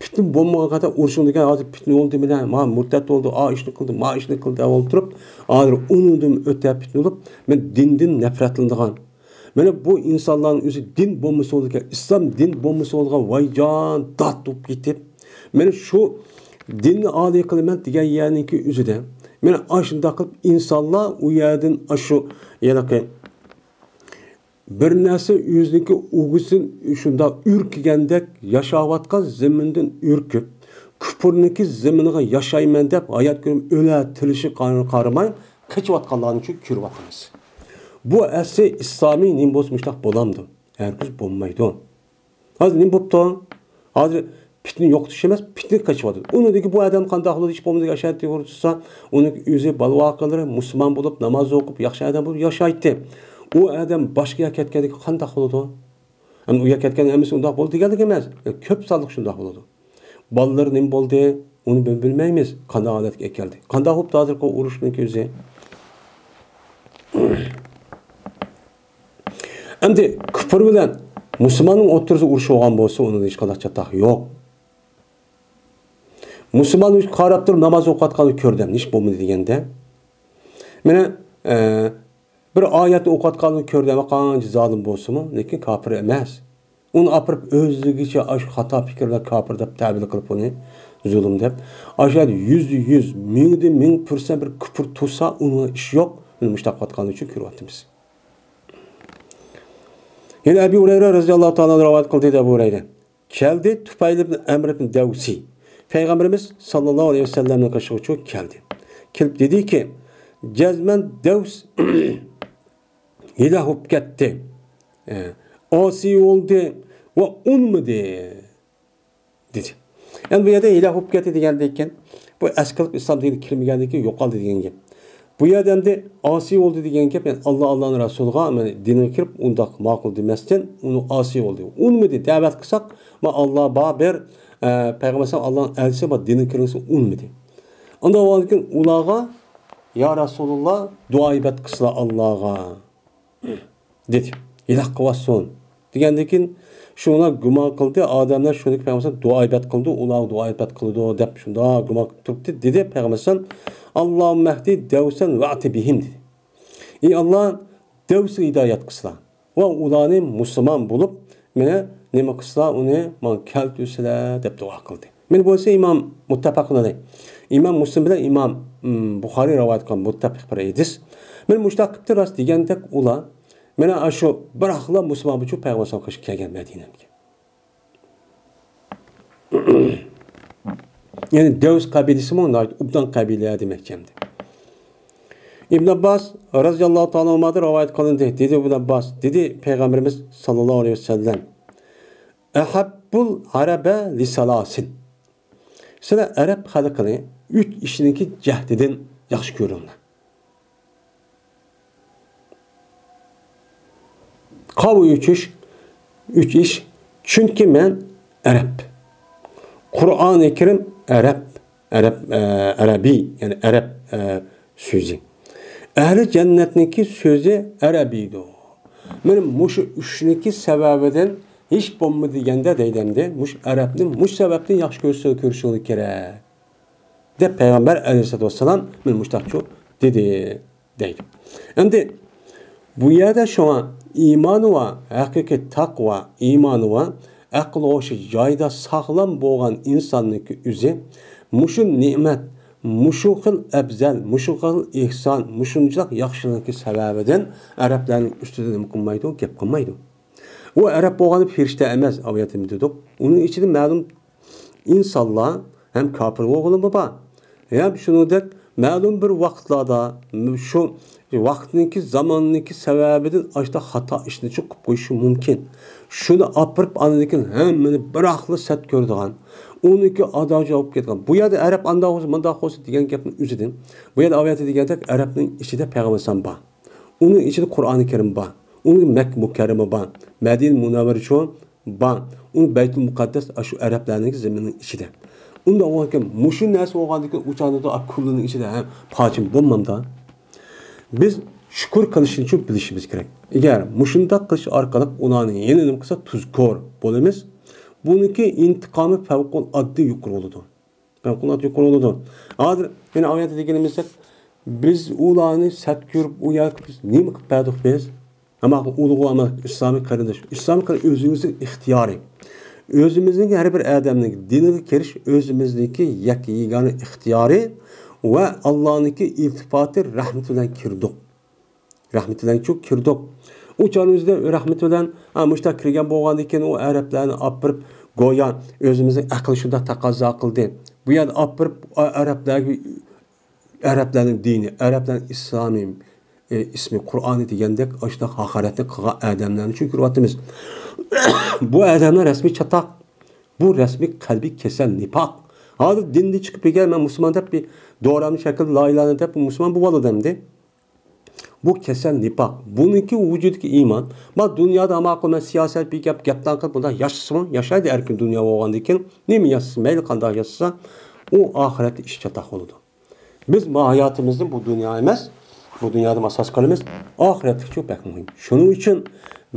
پىتنە بولمىغان قەدەر ئۇرۇشۇڭ دېگەن، ھازىر پىتنە بولدى مانا، ما مۇرتەت بولدى، ئا ئىشنى قىلدى، ما ئىشنى قىلدى دەپ ئولتۇرۇپ، ھازىر ئۇنىڭدىن ئۆتە پىتنە بولۇپ، مەن دىندىن نەپرەتلىنىدىغان. مانا بۇ ئىنسانلارنىڭ ئۆزى دىن بولمىسا بولىدىكەن، ئىسلام دىن بولمىسا بولىدىغان، ۋايجان، دات بولۇپ كېتىپ، مانا شۇ دىننى ئالىي قىلىمەن دېگەن يەرنىڭكى ئۆزىدە، مانا ئاشۇنداق قىلىپ ئىنسانلار ئۇ يەردىن ئاشۇ، ھېلىقى بىر نەرسە ئۆزىنىڭكى ئۇۋىسىنى شۇنداق ئۈركۈگەندەك ياشاۋاتقان زېمىندىن ئۈركۈپ، كۇپۇرنىڭكى زېمىنىغا ياشايمەن دەپ ھايات كۆرۈپ ئۆلە تىلىشى قارىماي قېچىۋاتقانلارنى چۈ كۆرۈۋاتىمىز. بۇ ئەسلى ئىسلامىي دىن بولسا مۇشۇنداق بولامدۇ؟ ھەرگىز بولمايدۇ. ھازىر نېمە بوپتۇ؟ ھازىر پىتنە يوقىتىش ئەمەس، پىتنە قېچىۋاتىدۇ. ئۇنىڭدىن كېيىن بۇ ئادەم قانداق بولىدۇ؟ ھېچ بولمىغاندا ئاشۇ ئادەتتە ئۇرۇشسا، ئۇنىڭ ئۆزى بالا-ۋاقالىرى مۇسۇلمان بولۇپ، ناماز ئوقۇپ، ياخشى ئادەم بولۇپ ياشايتتى. ئۇ ئادەم باشقا يەرگە كەتكەندىن كېيىن قانداق بولىدۇ؟ ئەمدى ئۇ يەرگە كەتكەن ھەممىسى ئۇنداق بولدى دېگەنلىك ئەمەس. كۆپ سانلىق شۇنداق بولىدۇ. بالىلىرى نېمە بولدى؟ ئۇنى بىز بىلمەيمىز، قانداق ھالەتكە ئەكەلدى. قانداق بوپتۇ ھازىرقى ئۇرۇشنىڭ كۆزى؟ ئەمدى كۇپۇر بىلەن مۇسۇلماننىڭ ئوتتۇرىسىدا ئۇرۇش بولغان بولسا، ئۇنىڭدا ھېچقانداق چاتاق يوق. مۇسۇلمان قاراپ تۇرۇپ ناماز ئوقۇۋاتقاننى كۆردۈم، ھېچ بولمىدى دېگەندە. مانا، ئە، بىر ئايەتنى ئوقۇۋاتقاننى كۆردۈم، قانچە زالىم بولسىمۇ، لېكىن كاپىر ئەمەس. ئۇنى ئاپىرىپ ئۆزلىگىچە ئاشۇ خاتا پىكىر بىلەن كاپىر دەپ تەۋىل قىلىپ ئۇنى زۇلۇم دەپ. ئاشۇ يەردە يۈزدە يۈز، مىڭدە مىڭ پىرسەنت بىر كۇپۇر تۇرسا، ئۇنىڭ ئىشى يوق. مانا مۇشۇنداق قىلىۋاتقانلىقى ئۈچۈن كۆرۈۋاتىمىز. يەنە ئەبى ھۇرەيرە رەزىياللاھۇ تائالا ئەنھۇ رىۋايەت قىلدى، دەيدۇ ئەبۇ ھۇرەيرە. كەلدى تۇپەيل ئىبن ئەمر ئىبن دەۋسى. پەيغەمبىرىمىز ساللاللاھۇ ئەلەيھى ۋەسەللەمنىڭ قېشىغا چۈشۈپ كەلدى. كېلىپ دېدىكى، جەزمەن دەۋس ھىلاك بولۇپ كەتتى. ئاسىي بولدى ۋە ئۇنىمىدى. دېدى. ئەمدى بۇ يەردە ھىلاك بولۇپ كەتتى دېگەندىن كېيىن، بۇ ئەسقىلىپ ئىسلام دىنىگە كىرمىگەندىن كېيىن يوقالدى دېگەن گەپ. بۇ يەردە ئەمدى ئاسىي بولدى دېگەن گەپ، يەنى ئاللا، ئاللانىڭ رەسۇلىغا، يەنى دىنىغا كىرىپ ئۇنداق ماقۇل دېمەستىن، ئۇنى ئاسىي بولدى. ئۇنىمىدى، دەۋەت قىلساق، ما ئاللا بار بىر، ئە، پەيغەمبەر ئاللانىڭ ئەلچىسى بار، دىنىغا كىرگۈسى ئۇنىمىدى. ئانداق بولغاندىن كېيىن ئۇلارغا، يا رەسۇلۇللا، دۇئا ئىبادەت قىلسىلا ئاللاغا. دېدى. ھىلاك قىلىۋاتسۇن. دېگەندىن كېيىن شۇنى گۇمان قىلدى، ئادەملەر شۇنى پەيغەمبەر دۇئا ئىبادەت قىلىدۇ، ئۇلار دۇئا ئىبادەت قىلىدۇ دەپ شۇنداق گۇمان قىلىپ تۇرۇپتۇ. دېدى پەيغەمبەر ئەلەيھىسسالام، «ئاللاھۇممەھدى دەۋسەن ۋەئتى بىھىم» دېدى. ئى ئاللا، دەۋسكە ھىدايەت قىلسىلا ۋە ئۇلارنى مۇسۇلمان بولۇپ، مېنى نېمە قىلسىلا، ئۇنى ماڭا كەلتۈرسىلە دەپ دۇئا قىلدى. مانا بۇ بولسا ئىمام مۇتتەپەقۇن ئەلەيھ. ئىمام مۇسلىم بىلەن ئىمام، ئىم، بۇخارىي رىۋايەت قىلغان مۇتتەپىق بىر ھەدىس. مانا مۇشۇنداق قىپتۇ راست دېگەندەك ئۇلار. مانا ئاشۇ بىراقلا مۇسۇلمان بولۇپ پەيغەمبەر ئەلەيھىسسالام قېشىغا كەلگەن مەدىنەگە. يەنى دەۋس قەبىلىسىمۇ ناھايىتى ئوبدان قەبىلە دېمەكچى ئەمدى. ئىبن ئابباس رەزىياللاھۇ تائالا ئەنھۇمادىن رىۋايەت قىلىندى. دېدى ئىبن ئابباس، دېدى پەيغەمبىرىمىز ساللاللاھۇ ئەلەيھى ۋەسەللەم، «ئەھەببۇل ئەرەبە لىسالاسىن.» سىلەر ئەرەب خەلقىنى ئۈچ ئىشنىڭكى جەھىتىدىن ياخشى كۆرۈڭلار. قاۋا ئىچىش، ئۈچ ئىش، چۈنكى مەن ئەرەب. قۇرئانى كەرىم ئەرەب، ئەرەب، ئە، ئەرەبىي، يەنى ئەرەب، ئە، سۆزى. ئەھلى جەننەتنىڭكى سۆزى ئەرەبىيدۇ. مانا مۇشۇ ئۈچنىڭكى سەۋەبىدىن ھېچ بولمىدى دېگەندە دەيدۇ ئەمدى، مۇشۇ ئەرەبنى مۇشۇ سەۋەبتىن ياخشى كۆرسە، كۆرۈشۈڭلار كېرەك، دەپ پەيغەمبەر ئەلەيھىسسالاتۇ ۋەسسالام مانا مۇشۇنداقچۇ دېدى. دەيدۇ. ئەمدى بۇ يەردە شۇڭا ئىمانى بار، ھەقىقىي تەقۋا، ئىمانى بار، ئەقىل ھوشى جايىدا ساغلام بولغان ئىنساننىڭكى ئۆزى مۇشۇ نېمەت، مۇشۇ خىل ئەۋزەل، مۇشۇ خىل ئېھسان، مۇشۇنچىلىك ياخشىلىقنىڭكى سەۋەبىدىن ئەرەبلەرنىڭ ئۈستىدە نېمە قىلمايدۇ، گەپ قىلمايدۇ. ئۇ ئەرەب بولغاندا پەرىشتە ئەمەس، ئاۋۇ يەردە دېدۇق. ئۇنىڭ ئىچىدە مەلۇم ئىنسانلار ھەم كاپىر بولغىنىمۇ بار. ھەم شۇنىڭدەك مەلۇم بىر ۋاقىتلاردا شۇ ۋاقىتنىڭكى، زاماننىڭكى سەۋەبىدىن ئاشتا خاتا ئىشنى چىقىپ قويۇشى مۇمكىن. شۇنى ئاپىرىپ، ئاندىن كېيىن ھەممىنى بىراقلا سەت كۆرىدىغان، ئۇنىڭكى ئاداجى بولۇپ كەتكەن. بۇ يەردە ئەرەب ئانداق بولسا، مۇنداق بولسا دېگەن گەپنىڭ ئۆزىدىن، بۇ يەردە ئاۋۇ يەردە دېگەندەك ئەرەبنىڭ ئىچىدە پەيغەمبەر ئەلەيھىسسالام بار. ئۇنىڭ ئىچىدە قۇرئانى كەرىم بار. ئۇنىڭ مەككە مۇكەررەمە بار. مەدىنە مۇنەۋۋەرە شۇ بار. ئۇنىڭ بەيتۇل مۇقەددەس ئاشۇ ئەرەبلەرنىڭ زېمىنىنىڭ ئىچىدە. ئۇنداق بولغانكەن، مۇشۇ نەرسە بولغاندىكىن ئۇ چاغدا ئا كۇللىنىڭ ئىچىدە ھە پاچىم بولمامدا. بىز شۈكۈر قىلىشنى شۇ بىلىشىمىز كېرەك. ئەگەر مۇشۇنداق قىلىش ئارقىلىق ئۇلارنى يەنە نېمە قىلسا، تۇزكور بولىمىز. بۇنىڭكى ئىنتىقامى پەۋقۇلئاددى يۇقىرى بولىدۇ. پەۋقۇلئاددە يۇقىرى بولىدۇ. ھازىر يەنە ئايەتتە دېگىنىمىزدەك، بىز ئۇلارنى سەت كۆرۈپ، ئۇ يەرگە بىز نېمە قىلىپ بەردۇق بىز؟ ئەمما ئۇلۇغ ئەمما ئىسلامىي قېرىنداش، ئىسلامىي قېرىنداش ئۆزىمىزنىڭ ئىختىيارى. ئۆزىمىزنىڭ ھەر بىر ئادەمنىڭ دىنىغا كىرىش ئۆزىمىزنىڭكى يەككە يېگانە ئىختىيارى ۋە ئاللانىڭكى ئىلتىپاتى، رەھمىتى بىلەن كىردۇق. رەھمىتى بىلەن شۇ كىردۇق. ئۇ چاغنىڭ ئۆزىدە رەھمىتى بىلەن، ھە، مۇشۇنداق كىرگەن بولغاندىن كېيىن ئۇ ئەرەبلەرنى ئاپىرىپ، گويا ئۆزىمىزنىڭ ئەقلى شۇنداق تەقەززا قىلدى. بۇ يەردە ئاپىرىپ، ئە-، ئەرەبلەرگە، ئەرەبلەرنىڭ دىنى، ئەرەبلەرنىڭ ئىسلامى، ئە، ئىسمى، قۇرئانى دېگەندەك ئاشۇنداق ھاقارەتنى قىلغان ئادەملەرنى چۈشكۈرۈۋاتىمىز. بۇ ئادەملەر رەسمىي چاتاق. بۇ رەسمىي قەلبىي كېسەل، نىپاق. ھازىر دىندىن چىقىپ كەلگەن، مەن مۇسۇلمان دەپ بىر دورامنى شەكىلدە، لا ئىلاھە دەپ مۇسۇلمان بولۇۋالىدۇ ئەمدى. بۇ كېسەل نىپاق. بۇنىڭكى ۋۇجۇدىدىكى ئىمان. ما دۇنيادا ماقۇل، مەن سىياسەت بىر گەپ، گەپتان قىلىپ بۇنداق ياشىسىمۇ؟ ياشايدۇ ئەركىن دۇنيا بولغاندىن كېيىن. نېمە ياشىسا، مەيلى قانداق ياشىسا، ئۇ ئاخىرەتتە ئىش چاتاق بولىدۇ. بىز ما ھاياتىمىزنى بۇ دۇنيا ئەمەس، بۇ دۇنيادىن ئاساس قىلىمىز، ئاخىرەتلىكچۇ بەك مۇھىم. شۇنىڭ ئۈچۈن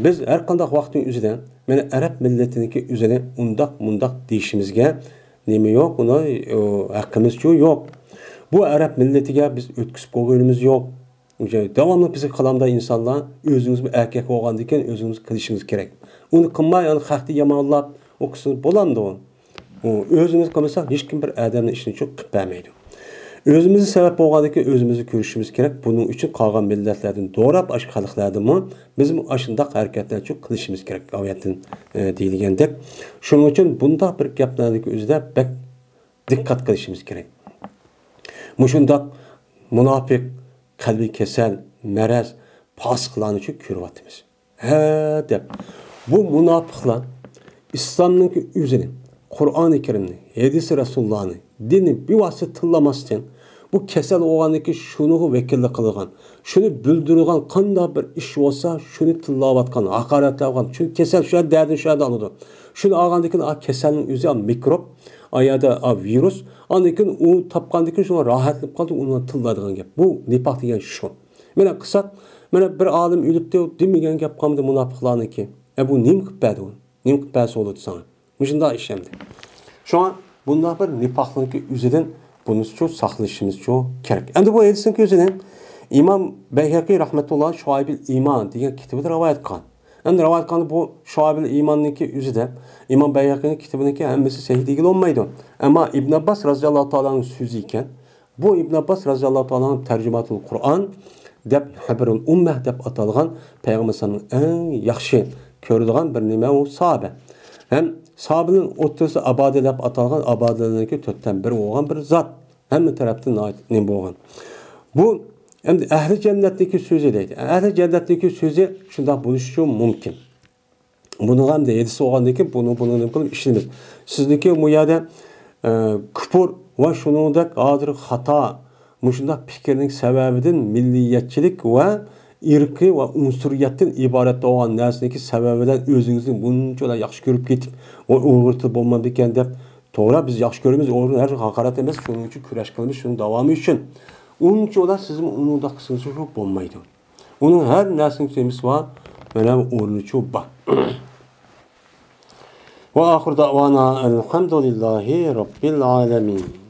بىز ھەر قانداق ۋاقىتنىڭ ئۆزىدە، مانا ئەرەب مىللىتىنىڭكى ئۆزىنى ئۇنداق مۇنداق دېيىشىمىزگە نېمە يوق، ئۇنى، ئۇ، ھەققىمىزچۇ يوق. بۇ ئەرەب مىللىتىگە بىز ئۆتكۈزۈپ قويغىنىمىز يوق. داۋاملىق بىزگە قالامدا ئىنسانلار، ئۆزىڭىزمۇ ئەركەك بولغاندىكىن ئۆزىڭىز قىلىشىڭىز كېرەك. ئۇنى قىلماي، ئانا خەقنى يامانلاپ، ئۇ قىلسىڭىز بولامدۇ؟ ئۇ ئۆزىمىز قىلمىساق، ھېچكىم بىر ئادەمنىڭ ئىشىنى چوق قىلىپ بەرمەيدۇ. ئۆزىمىزنى سەۋەب بولغاندىكىن ئۆزىمىزنى كۆرۈشىمىز كېرەك. بۇنىڭ ئۈچۈن قالغان مىللەتلەردىن دوراپ، ئاشۇ خەلقلەردىنمۇ بىزمۇ ئاشۇنداق ھەرىكەتلەرنى چوق قىلىشىمىز كېرەك، ئاۋۇ يەردىن، ئە، دېيىلگەندەك. شۇنىڭ ئۈچۈن بۇنداق بىر گەپلەردىكى ئۆزىدە بەك دىققەت قىلىشىمىز كېرەك. مۇشۇنداق مۇناپىق، قەلبى كېسەل، مەرەز، پاسىقلارنى چوق كۆرۈۋاتىمىز. ھە دەپ، بۇ مۇناپىقلار ئىسلامنىڭكى ئۆزىنى، قۇرئانى كەرىمنى، ھەدىسى رەسۇلۇللانى، دىننى بىۋاسىتە تىللىماستىن، بۇ كېسەل بولغاندىن كېيىن شۇنىڭغا ۋەكىللىك قىلىدىغان، شۇنى بىلدۈرىدىغان قانداق بىر ئىش بولسا، شۇنى تىللاۋاتقان، ھاقارەتلەۋاتقان. چۈنكى كېسەل شۇ يەردە، دەردىنى شۇ يەردە ئالىدۇ. شۇنى ئالغاندىن كېيىن، ئا، كېسەلنىڭ ئۆزى، ئا، مىكروب، ئا يەردە، ئا، ۋىرۇس. ئاندىن كېيىن ئۇ تاپقاندىن كېيىن شۇڭا راھەتلىنىپ قالدى، ئۇنى تىللايدىغان گەپ. بۇ نىپاق دېگەن شۇ. مانا قىلساق، مانا بىر ئالىم ئۆلۈپتۇ، دېمىگەن گەپ قالمىدى مۇناپىقلارنىڭكى. ئە، بۇ نېمە قىلىپ بەردى ئۇ؟ نېمە قىلىپ بەرسە بولىدۇ ساڭا؟ مۇشۇنداق ئىش ئەمدى. شۇڭا بۇنداق بىر نىپاقنىڭكى ئۆزىدىن بۇنىسىچۇ ساقلىنىشىمىزچۇ كېرەك. ئەمدى بۇ ھەدىسنىڭكى ئۆزىنى ئىمام بەيھەقى رەھمەتۇللا شۇئەبىل ئىمان دېگەن كىتابىدا رىۋايەت قىلغان. ئەمدى رىۋايەت قىلغاندا بۇ شۇئەبىل ئىماننىڭكى ئۆزىدە ئىمام بەيھەقىنىڭ كىتابىنىڭكى ھەممىسى سەھىھ دېگىلى بولمايدۇ. ئەمما ئىبن ئابباس رازىياللاھۇ تائالا ئەنھۇ سۆزى ئىكەن. بۇ ئىبن ئابباس رازىياللاھۇ تائالا ئەنھۇ تەرجىماتۇل قۇرئان دەپ، ھەبرۇل ئۇممە دەپ ئاتالغان پەيغەمبەر ئەلەيھىسسالامنىڭ ئەڭ ياخشى كۆرىدىغان بىر نېمە ئۇ ساھابە. ھەم ساھابىنىڭ ئوتتۇرىسى ئابادىلە دەپ ئاتالغان، ئابادىلىنىڭكى تۆتتىن بىرى بولغان بىر زات. ھەممە تەرەپتىن ناھايىتى نېمە بولغان. بۇ ئەمدى ئەھلى جەننەتنىڭكى سۆزى دەيدۇ. ئەھلى جەننەتنىڭكى سۆزى شۇنداق بولۇشىچۇ مۇمكىن. بۇنىڭغا ئەمدى ھەدىسى بولغاندىن كېيىن بۇنى، بۇنى نېمە قىلىپ ئىشلىمىز. سىزنىڭكى بۇ يەردە، ئە، كۇپۇر ۋە شۇنىڭدەك ھازىر خاتا، مۇشۇنداق پىكىرنىڭ سەۋەبىدىن مىللىيەتچىلىك ۋە ئىرقىي ۋە ئۇنسۇرىيەتتىن ئىبارەت بولغان نەرسىنىڭكى سەۋەبى بىلەن ئۆزىڭىزنى بۇنچىلا ياخشى كۆرۈپ كېتىپ، ئۇ ئۇيغۇر تىلى بولمامدىكەن دەپ، توغرا، بىز ياخشى كۆرىمىز، ئۇيغۇر ھەر ھاقارەت ئەمەس، شۇنىڭ ئۈچۈن كۈرەش قىلىمىز، شۇنىڭ داۋامى ئۈچۈن. ئۇنچىلا سىزمۇ ئۇنىڭداق قىلسىڭىز بولمايدۇ. ئۇنىڭ ھەر نەرسىنىڭ تېمىسى بار، مانا ئورنىچۇ بار. وآخر دعوانا أن الحمد لله رب العالمين.